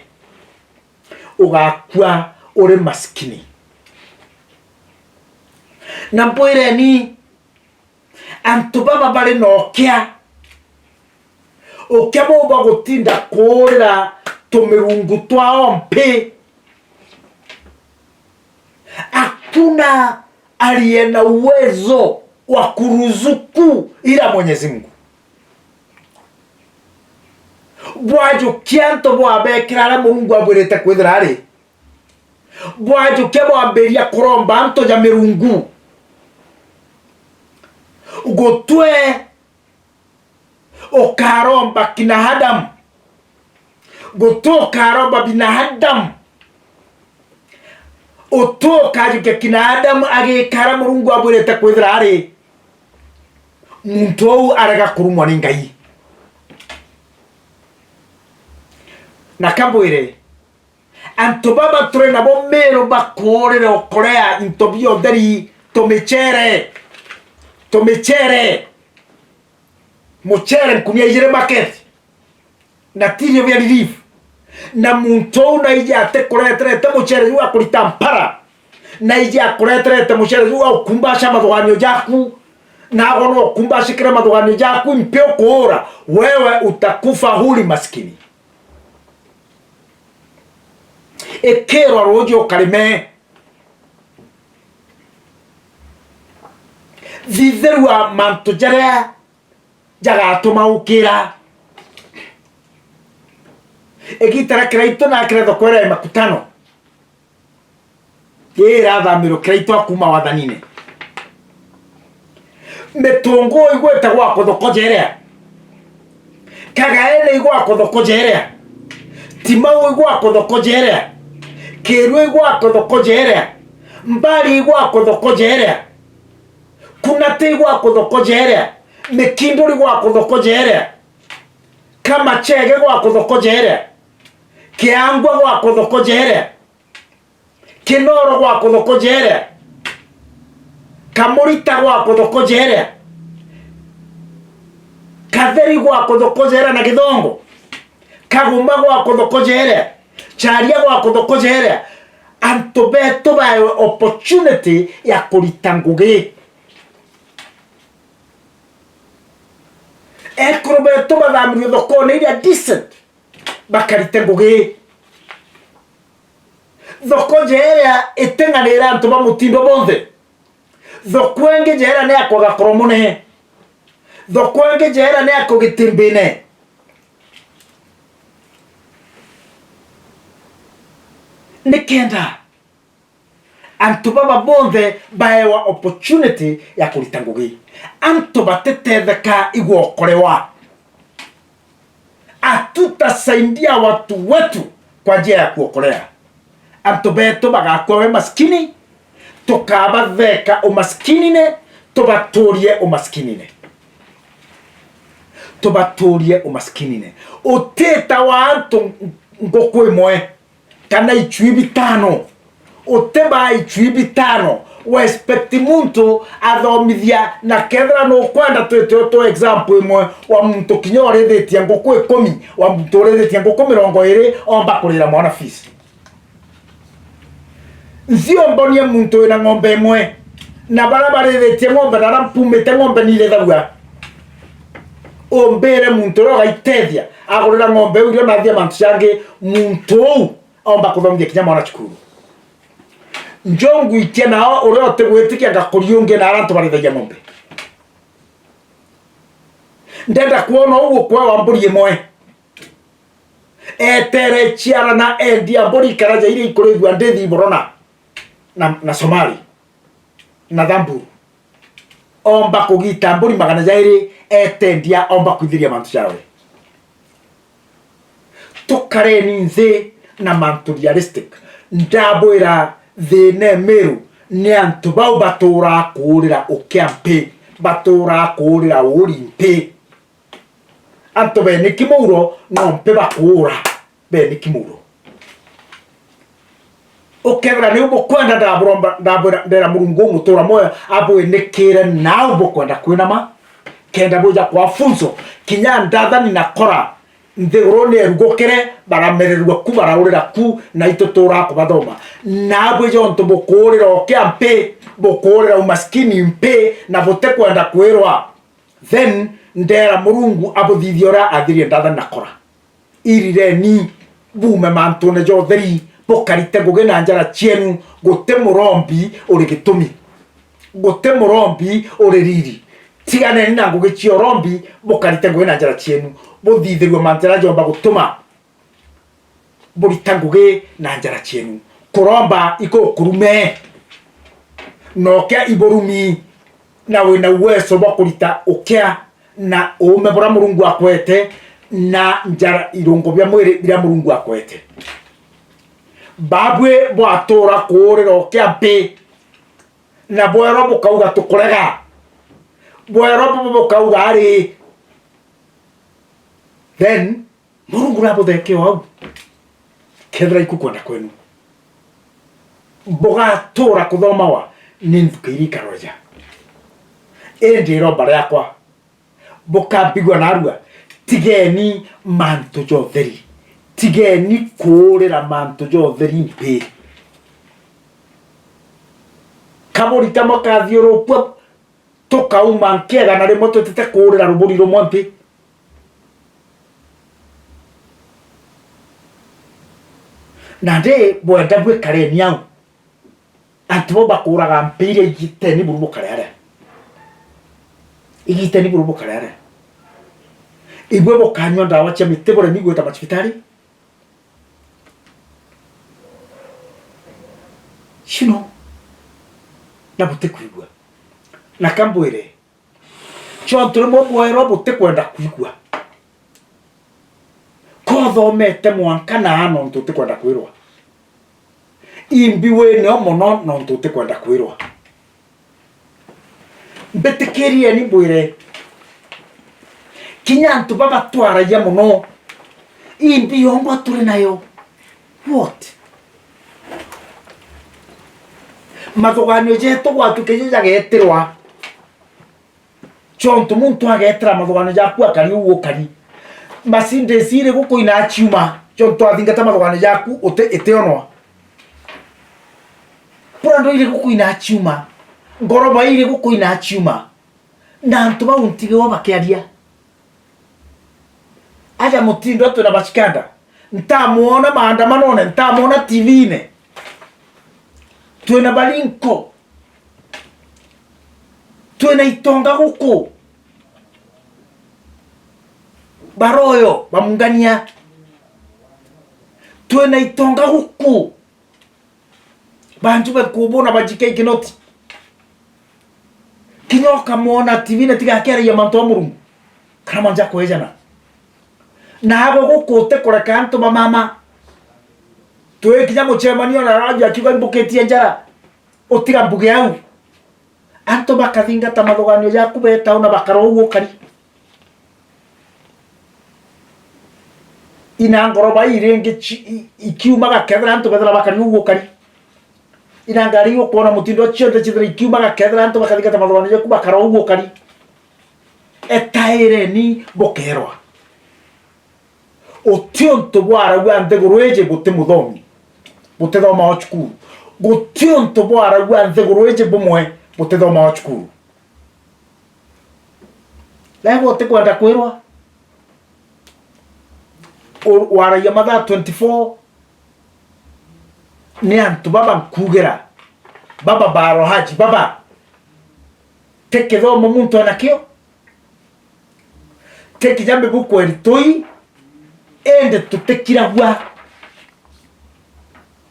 ugakua uri masikini. Na mbwireni, antu baba bari na ukia, ukia bau bagutinda kuurira tumirungu twao mpi. Hakuna aliye na uwezo wa kuruzuku ila Mwenyezi Mungu. Bwajukia antu bwabekira aria Murungu abwirite kwithira ari. Bwajukia bwambiria kuromba antu ja mirungu. Gutwe ukaromba kina Adamu. Guti ukaromba binadamu. Uti ukajukia kina Adamu agikara Murungu abwirite kwithira ari. Muntu uu arega kurumwa ni Ngai. Na kambwire, antu baba turi nabo Meru bakuurire ukorea into bia utheri, tumicere, tumicere, mucere nkunia ijiri market, na tirio bia relief. Na muntu uu naiji atikureterete mucere juu akurita mpara, naiji akureterete mucere juu aukumbaca mathuganio jaku, naagwe no ukumbacikire mathuganio jaku, impi ukuura, wewe utakufa huli maskini. Ikirwa ruuji ukarime. Thithirua mantu jaria jagatuma ukira. Igiita ria Kiraitu na kire thoko iria i Makutano. Ii irathamirwe Kiraitu akuuma wathanine. Mitungu igwite gwakwa thoko jeria. Kagaene igwakwa thoko jeria. Timau igwakwa thoko jeria. Kirua igwakwa thoko jeria. Mbari igwakwa thoko jeria. Kunati igwakwa thoko jeria. Mikinduri igwakwa thoko jeria. Kamachege gwakwa thoko jeria. Kiangwa gwakwa thoko jeria. Kinoro gwakwa thoko jeria. Kamurita gwa kuthukujeria, Katheri gwa kuthukujeria na Githongo, Kagumba gwa kuthukujeria, Charia gwa kuthukujeria, antu betu baewe opportunity ya kurita ngugi. Ekuru betu bathamirio thokone iria decent, bakarite ngugi. Thoko jeria iteng'anire antu ba mutindo bonthe. Thoko ingi jeera ni ya kwa Gakoromone. Thoko ingi jeera ni ya kwa Gitimbine. Nikenda antu baba bonthe baewa opportunity ya kurita ngugi. Antu batetetheka igwokorewa. Hatutasaidia watu wetu kwa njia ya kuokolea. Antu betu bagakua we maskini, tukabatheka umaskinine, tubaturie umaskinine. Tubaturie umaskinine. Utita wa antu nguku imwe kana icui bitano. Utebaa icui bitano, we expect muntu athomithia, na kethira nukwenda twite tu example imwe wa muntu kinya urithitie nguku ikumi, wa muntu urithitie nguku mirongo iri, omba kurira mwana fees. Nthio mbonie muntu wina ng'ombe imwe, na baria barithitie ng'ombe na aria mpumite ng'ombe nirithagua. Umbire muntu uria ugaitethia agurira ng'ombe iu irio na athie mantu jangi, muntu uu aumba kuthomithia kinya mwana cukuru. Njo ngwikia nao uria utigwitikia ngakuri ungi na aria antu barithagia ng'ombe. Ndenda kwona uu ukwewa mburi imwe. Etere ciara na endia mburi ikara ja iria ikurithua ndithi Borona na, na Somali na Thamburu. Omba kugita mburi magana jairi, etendia, omba kwithiria mantu jawe. Tukareni nthi na mantu realistic. Ndabwira, thina e Meru ni antu bau baturaa kuurira ukia mpi, baturaa kuurira uuri mpi. Antu beniki muuro no mpi bakuura. Beniki muuro. Ukethira niu bukwenda, ndaburomba, ndabwira, ndera Murungu umutura mwoyo abwinikire nau bukwenda kwinama, kenda bwija kwa funzo, kinya ndathani na kora, nthiguru ni erugukire, baramererua ku, baraurira ku, na itutura kubathoma. Na bwija untu bukuurira ukia mpi, bukuurira umaskini mpi, na butikwenda kwirwa. Then, ndera Murungu abuthithie uria athirie ndathani na kora. Irireni, buume mantune ja utheri, bukarite ngugi na njara cienu, guti murombi uri gitumi. Guti murombi uri riri. Tiganeni na ngugi cia urombi, bukarite ngugi na njara cienu, buthithirue mantu jaria jomba gutuma burita ngugi na njara cienu. Kuromba ikukurume, na ukia iburumi, na wina uwezo bwa kurita ukia na uume buria Murungu akwete, na njara, irungo bia mwiri biria Murungu akwete. Babwi bwatura kuurira ukia mpi, na bwerwa bukauga, "Tukurega." Bwerwa bu-, bukauga, "Ari." Then, Murungu nabutheke o au, kethira iku kwenda kwenu. Bugatura kuthomawa ni nthuki iria ikaroja. Indi iromba riakwa, bukambigua narua, tigeni mantu ja utheri. Tigeni kuurira mantu ja utheri mpi. Kaburi kamwe kathiurukua, tukauma nkiega na rimwe twitite kuurira ruburi rumwe mpi. Nandi bwenda bwikareni au. Antu bau bakuuraga mpi iria, igiteni buru bukare aria. Igiteni buru bukare aria. Ibwe bukanyua ndawa cia miti buremi gwita macibitari. You know, na butikwigua. Na kambwire, ciontu rimwe bwerwa butikwenda kwigua. Kothomete mwanka naa nontu utikwenda kwirwa. Imbi wineo mono nontu utikwenda kwirwa. Mbitikirieni mbwire, kinya antu baba twaragia mono, imbi yongwa turi nayo. What? Mathuganio jetu gwatuike jo jagetirwa. Jontu muntu agetira mathuganio jaku akari uu ukari. Macinda iciri gukuina aciuma, jontu athingata mathuganio jaku uti-, itionwa. Kura ndo iri gukuina aciuma, ngoroba iri gukuina aciuma. Na antu bau ntigwa bakiaria. Aja mutindo twina bacikanda. Ntamwona maandamanone, ntamwona T V-ine. Twina barinko. Twina itonga guku. Baroyo, bamungania. Twina itonga guku. Bantu bakubona bajike ikinoti. Kinya ukamwona T V-ine tiga akiaragia mantu a Murungu. Kana mantu ja kwejana. Na agwe guku utikureka antu ba mama. Twi kinya mucemanio na radio akiuga imbukitie njara. Utiga mbuge au. Antu bakathingata mathuganio jaku betau na bakara uu ukari. Ina ngoroba iringi ci-, i-, ikiumaga kethira antu bethira bakari uu ukari. Ina ngari iu ukwona mutindo cionthe cithira ikiumaga kethira antu bakathingata mathuganio jaku bakara uu ukari. Etaireni bukerwa. Uti untu bwaragua nthiguru iji buti muthomi, butithoma o cukuru. Guti untu bwaragua nthiguru iji bumwe butithoma o cukuru. Lebo utikwenda kwirwa. U-, waragia mathaa twenty-four ni antu baba nkugira, baba barohaji, baba. Ti kithomo muntu enakio. Ti kinya mibuku eritui, indi tutikiragua.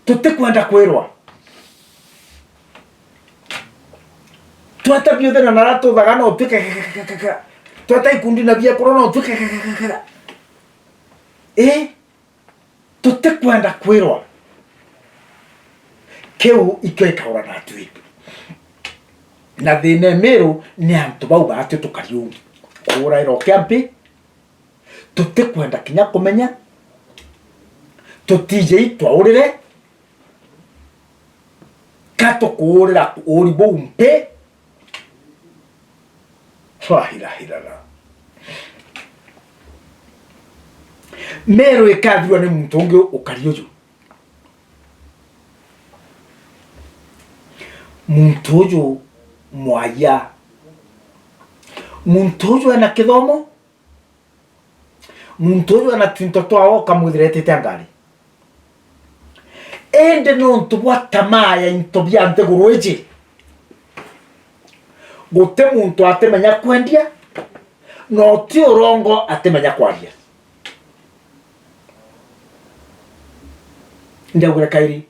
Tutikwenda kwirwa. Twata biothe na nara tuthaga no twike. Twata ikundi na biakura no twike. Ii? Tutikwenda kwirwa. Kiu ikio ikaura natwi. Na thina e Miru ni antu bau baatwi tukari uu. Kuuraira o kia mpi, tutikwenda kinya kumenya, tutiji itwaurire, ka tukuurira uuri buu mpi. La ilaha illallah. Meru ikathirwa ni muntu ungi ukari uju. Muntu uju mwaya. Muntu uju ena kithomo. Muntu uju ena twinto twawe ukamwithira etite ngari. Indi nontu bwa tamaa ya into bia nthiguru iji, guti muntu atimenya kwendia, na uti urongo atimenya kwaria. Ndiaugire kairi.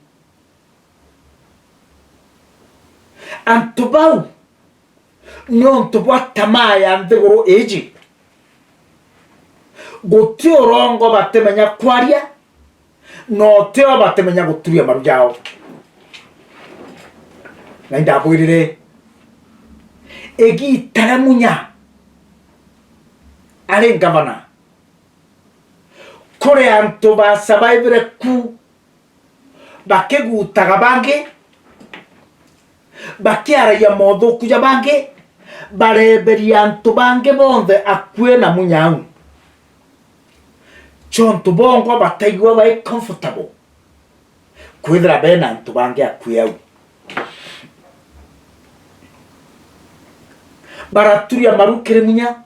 Antu bau, nontu bwa tamaa ya nthiguru iji, guti urongo batimenya kwaria, na utio batimenya guturia maru jao. Na indabwirire, igiita ria Munya ari ngavana, kuri antu ba survivire ku, bakigutaga bangi, bakiaragia mothuku ja bangi, bareberia antu bangi bonthe akui na Munya au. Chontu bongwa bataigua bai comfortable kwithira bena antu bangi akui au. Baraturia maru kiri Munya,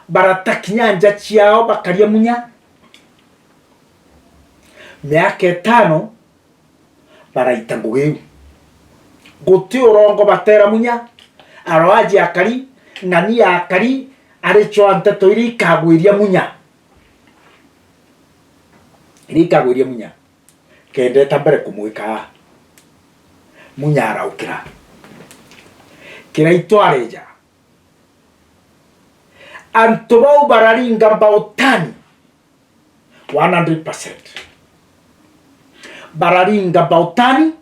barata kinya nja ciao bakaria Munya. Miaka itano baraita ngugi iu. Guti urongo batera Munya, aroaji akari, ng'ani akari, ari cwa nteto iria ikagwiria Munya. Iria ikagwiria Munya. Kendeta mbere kumwika aa. Munya araukira. Kiraitu areja. Antu bau bararinga mbautani one hundred percent. Bararinga mbautani,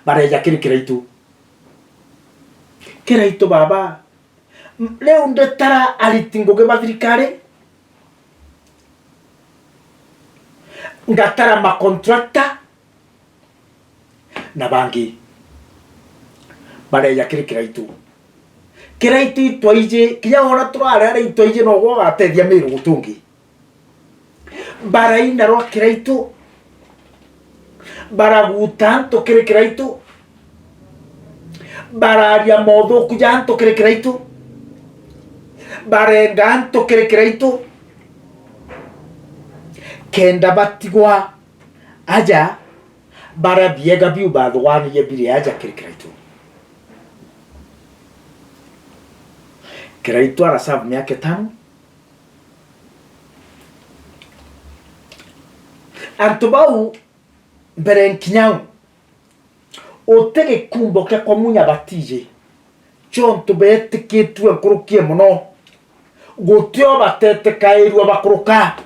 bareja kiri Kiraitu. Kiraitu, baba, m-, riu nditara ariti ngugi ba thirikari, ngatara macontractor, na bangi bareeja kiri Kiraitu. Kiraitu itwaiji, kinya wona turareera itwaiji, nogwe ugatethia Miru gutungi. Baraina rwa Kiraitu, baraguta antu kiri Kiraitu, bararia mothuku ja antu kiri Kiraitu, barenga antu kiri Kiraitu, kenda batigwa aja baria biega biu bathuganirie biri aja kiri Kiraitu. Kiraitu araserve miaka itano. Antu bau mbere nkinyau, uti gikumbo kia kwa Munya batiji, kiontu beetikitue nkuruki mono, guti o batetikairua bakuruka.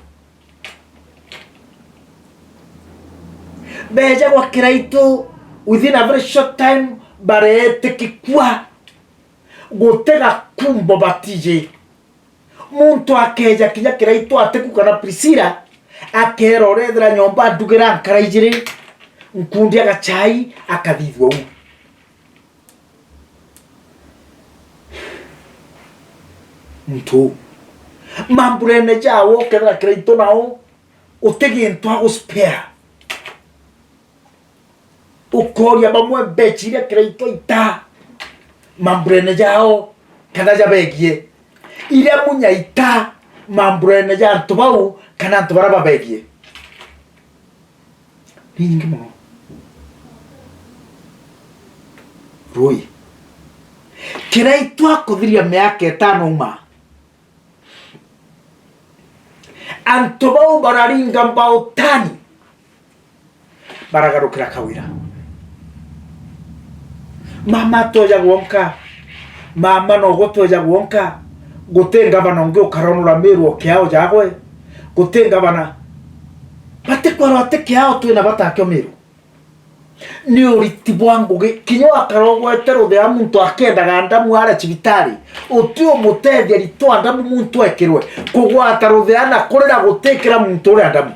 Beeja gwa Kiraitu, within a very short time, bareetikikua, guti gakumbo batiji. Muntu akeeja kinya Kiraitu atiku kana Priscilla, akeera urethira nyomba ndugira nkara ijiri, nkundia gachai, akathithua uu. Muntu uu. Mamburene jawe ukethira Kiraitu nao, uti gintu aguspare. Ukoria bamwe mbecha iria Kiraitu aita mamburene jao kana jabegie, iria Munya aita mamburene ja antu bau kana antu baria babegie. Ni nyingi mono. Rui. Kiraitu akuthiria miaka itano uma, antu bau bararinga mbao tani, baragarukira Kawira. Mama atweja gwonka, mama nogwe utweja gwonka, guti ngavana ungi ukaronora Miru o kiao jagwe, guti ngavana. Batikwirwa ati kiao twina batakio Miru. Ni uriti bwa ngugi, kinya wakara ugwete ruthea muntu akiendaga ndamu aria cibitari, uti umutethia ritwa ndamu muntu ekirwe, kugwata ruthea na kurira gutikira muntu uria ndamu.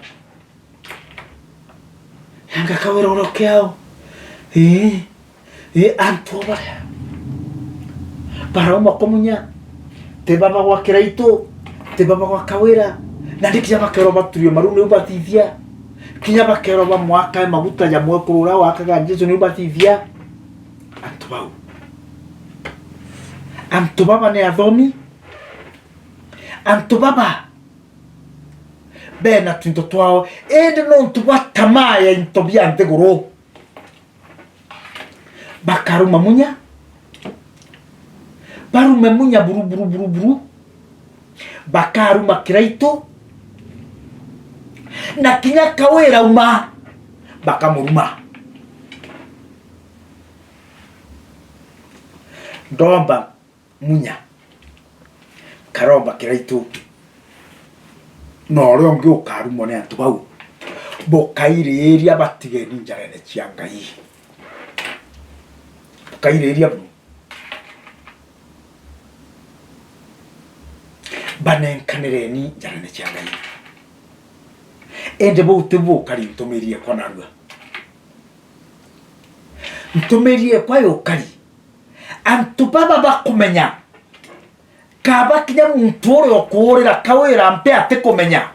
Yanga Kawira uria kiao. Ii, ii, antu o baria barauma kwa Munya, ti baba gwa Kiraitu, ti baba gwa Kawira, na ni kinya bakerwa baturie maru niu batithia, kinya bakerwa bamwakae maguta ja mwekuru uria wakaga Jesu niu batithia. Antu bau, antu baba ni athomi, antu baba bena twinto twao, indi nontu bwa tamaa ya into bia nthiguru, bakaruma Munya, barume Munya buru, buru, buru, buru, bakaruma Kiraitu, na kinya Kawira uma, bakamuruma. Ndomba Munya, karomba Kiraitu, na uria ungi ukarumwa ni antu bau, bukairiiria, batigeni njarene cia Ngai. Bukairiiria buru. Banenkanireni njarene cia Ngai. Indi buu tibu bukari ntumiri ekwa narua. Ntumiri ekwa yukari. Antu baba bakumenya, kaba kinya muntu uria ukuurira Kawira mpi atikumenya.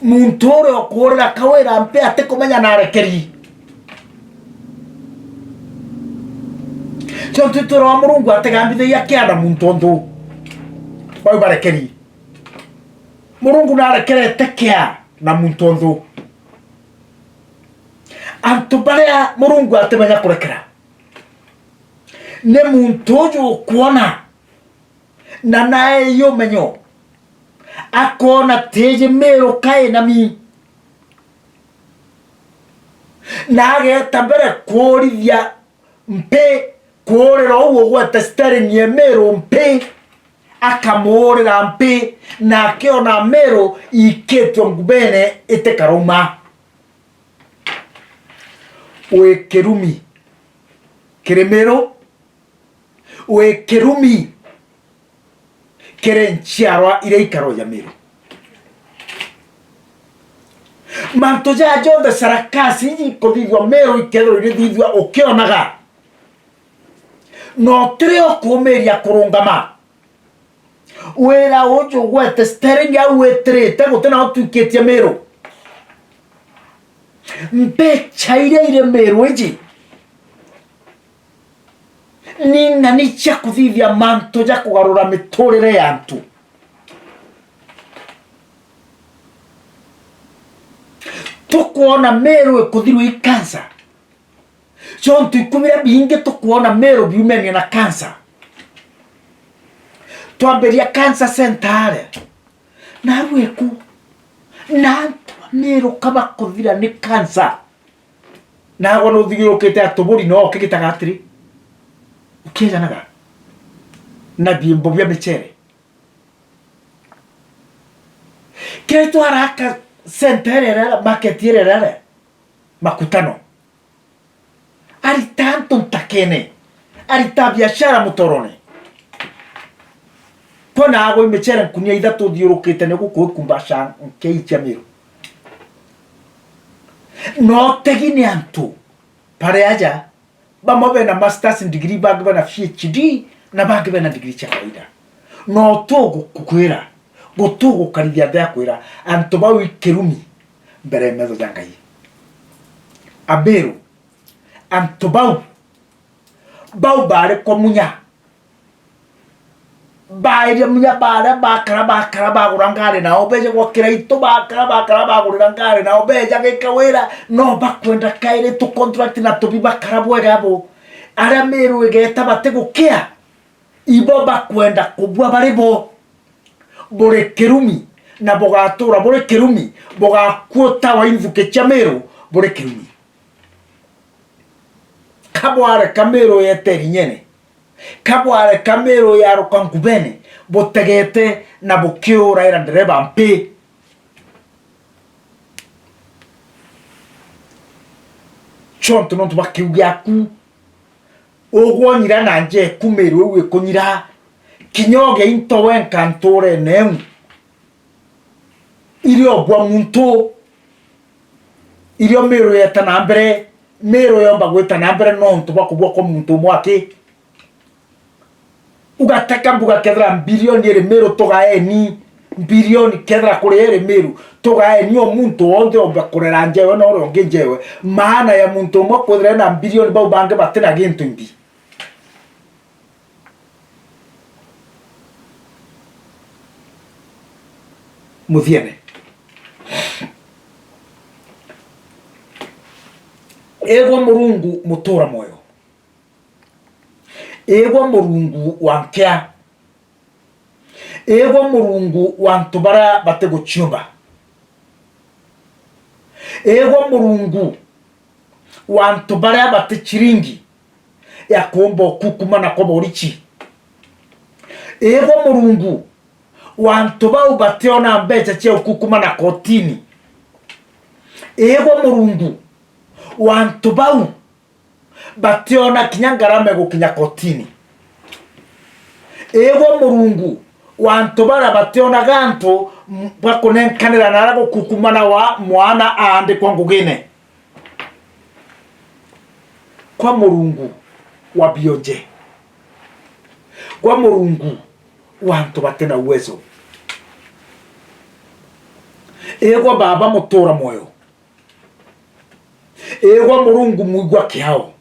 Muntu uria ukuurira Kawira mpi atikumenya narekeri. Ciontu itwirwa Murungu atigambithagia kia na muntu unthu. Bau barekeri. Murungu narekerete kia na muntu unthu. Antu baria Murungu atimenya kurekera. Ni muntu uju ukwona, na naeei umenyo, akoona tiji miiruka inami, na ageeta mbere kuurithia mpi, kuurira uu ugwete steering ya miiru mpi, akamuurira mpi, na akeona miiru iikitwe ngubene itikarauma. Wi kirumi kiri miiru, wi kirumi kiri nchiarwa iria ikarwa ja miiru. Mantu jaa jonthe, sarakasi iji ikuthithua Meru ikethirwa irithithua ukionaga, na utiri ukumiria kurungama. Wira uju ugwete steering au witirite, guti na utwikitie Meru. Mbecha iria iri Meru iji ni ng'ani cia kuthithia mantu ja kugarura miturire ya antu. Tukwona Meru ikuthirwa i cancer. Ciontu iku biria bingi tukwona Meru biumenie na cancer. Twambiria cancer center aria. Narua iku. Na antu a Meru ka bakuthira ni cancer. Nagwa nuthigirukite atuburi no kigitaga atiri. Ukiejanaga na biimbo bia michere. Kiria twaraka center iria iria, market iria iria, Makutano. Arita antu ntakene. Arita biashara mutorone. Kwona agwe michere nkunia ithatu thiurukite ni guku ikumbaca nkei cia Meru. No tegi ni antu bari aja, bamwe bena masters degree, bangi bena P H D, na bangi bena degree cia kawaida. No tugukwira, gutugukarithia nthi ya kwira antu bau i kirumi mbere ya metho ja Ngai. Abiru, antu bau, bau bari kwa munya. Bairia munya baria bakara, bakara bagura ngari nao beja gwa Kiraitu, bakara, bakara bagurira ngari nao beja gika wira, no bakwenda kairi tu contract na tubi bakara bwega abo. Aria Meru igeta batigukia, ibo bakwenda kubua bari bo. Buri kirumi, na bugatura buri kirumi, bugakua ta wa inthuki cia Meru buri kirumi. Ka bwareka Meru yete irinyene, ka bwareka Meru yaruka ngubene, butegete na bukiuraira ndereba mpi. Ciontu nontu bwa kiu giaku, ugwe unyira na nja eku Meru iu ikunyira, kinya uge into wenka nturene iu. Irio bwa muntu, irio Meru yeta na mbere, Meru yomba gwita na mbere nontu bwa kubua kwa muntu umwe aki. Ugateka mbuga kethira mbilioni iri Meru, tugaeni mbilioni kethira kuri iri Meru, tugaeni o muntu wonthe ombe kurera njewe na uria ungi njewe. Maana ya muntu umwe kwithira ena mbilioni, bau bangi batina gintu imbi. Muthiene. Igwe Murungu mutura mwoyo. Igwe Murungu wa nkia. Igwe Murungu wa antu baria batiguciumba. Igwe Murungu wa antu baria bati ciringi ya kuumba ukukuma na kwa borichi. Igwe Murungu wa antu bau bationa mbeca cia ukukuma na kotini. Igwe Murungu wa antu bau bationa kinya ngarama igukinya kotini. Igwe Murungu wa antu baria bationaga antu m-, bwa kunenkanira na aria gukukumana wa mwana aandikwa ngugine. Kwa Murungu wa bionje. Kwa Murungu wa antu batina uwezo. Igwe Baba mutura mwoyo. Igwe Murungu mwigua kiao.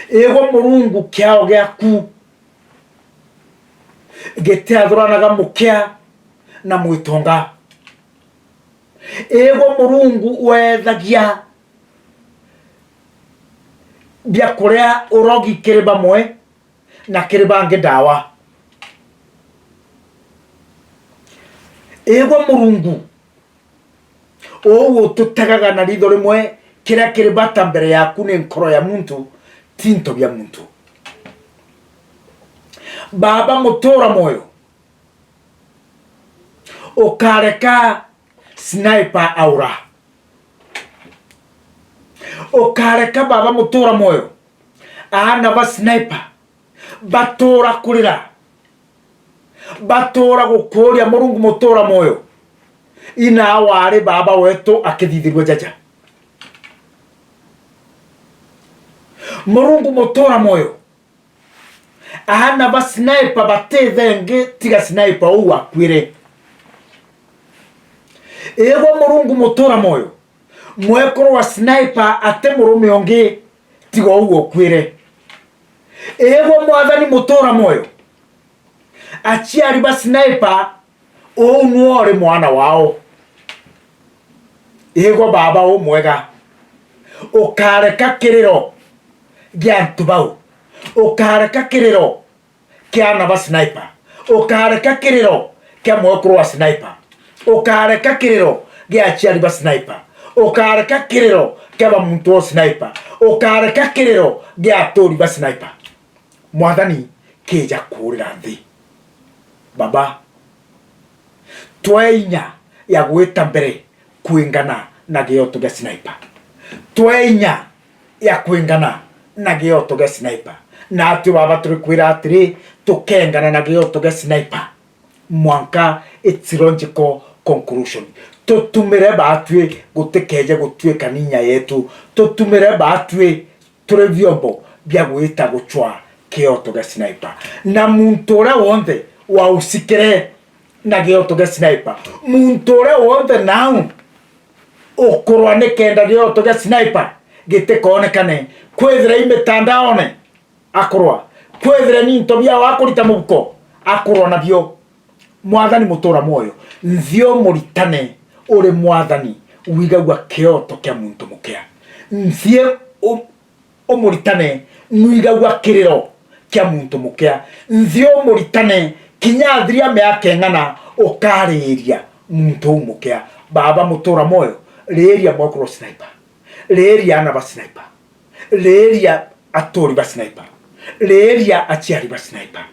Igwe Murungu kiao giaku gitiathuranaga mukia na mwitonga. Igwe Murungu weethagia biakuria urogi kiri bamwe na kiri bangi ndawa. Igwe Murungu, uu ututegaga na ritho rimwe, kiria kiri bata mbere yaku ni nkoro ya muntu, ti into bia muntu. Baba mutura mwoyo, ukareka sniper aura. Ukareka Baba mutura mwoyo, aana ba sniper batura kurira, batura gukuria Murungu mutura mwoyo. Ina wari baba wetu akithithirua jaja. Murungu mutura moyo. Aana ba Sniper bati thengi tiga Sniper uu akuire. Igwe Murungu mutura moyo, mwekuru wa Sniper ati murume ungi tiga uu ukuire. Igwe Mwathani mutura moyo, aciari ba Sniper, uu nwe uri mwana wao. Igwe baba umwega, ukareka kiriro gia antu bau, ukareka kiriro kia aana ba Sniper, ukareka kiriro kia mwekuru wa Sniper, ukareka kiriro gia aciari ba Sniper, ukareka kiriro kia ba muntu wa Sniper, ukareka kiriro gia aturi ba Sniper. Mwathani, kija kuurira nthi. Baba, twe inya ya gwita mbere kwingana na gioto gia Sniper. Twe inya ya kwingana na gioto gia Sniper. Natwe Baba, turikwira atiri, tukengana na gioto gia Sniper mwanka its logical conclusion. Tutumire batwi gutikeje gutuika ni inya yetu. Tutumire batwi turi vyombo bia gwita gucwa kioto gia Sniper. Na muntu uria wonthe wausikire na gioto gia Sniper, muntu uria wonthe nau ukurwa nikenda gioto gia Sniper gitikoonekane, kwithira i mitandaone akurwa, kwithira ni into biao akurita mubuko akurwa nabio. Mwathani mutura mwoyo, nthio muritane uri Mwathani wigagua kioto kia muntu mukia. Nthie u- umuritane nwigagua kiriro kia muntu mukia. Nthio umuritane kinya athiria miaka ing'ana ukariiria muntu uu mukia. Baba mutura mwoyo, riiria mwekuru Sniper, riiria aana ba Sniper, riiria aturi ba Sniper, riiria aciari ba Sniper,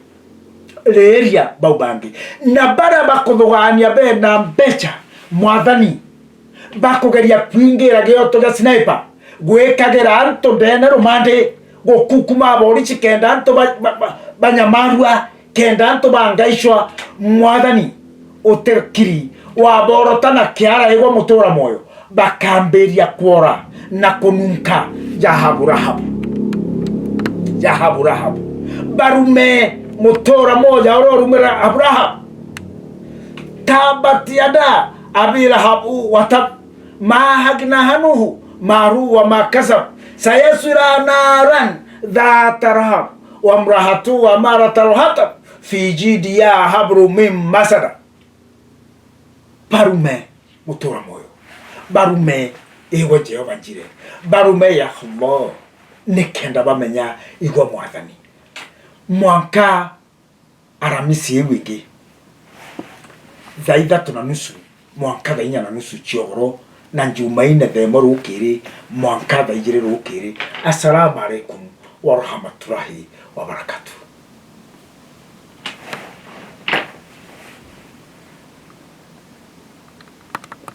riiria bau bangi, na baria bakuthugania bena mbecha, Mwathani, bakugeria kwingira gioto gia Sniper, gwikagira antu ndene rumandi, gukukuma aborici kenda antu ba- ba- ba- banyamarua, kenda antu bangaicwa. Mwathani, utikiri waborota na kiara igwa mutura mwoyo, bakambiria kwora na kununka. Yahabu Rahabu, Yahabu Rahabu, barume mutura moja uria urumira Abrahamu. Tabat yada Abi Lahabu wa tab, ma agna anhu maluhu wa ma kasab, sayasla naran dhata lahab, wa mrahatu wa marata lhatab, fi jidiha hablum min masada. Barume mutura moyo, barume igwe Jehova njire, barume ya Allah, nikenda bamenya igwe Mwathani. Mwanka Aramisi iu ingi, thaa ithatu na nusu mwanka thaa inya na nusu cia ugoro, na Jumaine thaa imwe rukiri mwanka thaa ijiri rukiri. Assalamu alaikum warahmatullahi wabarakatuh.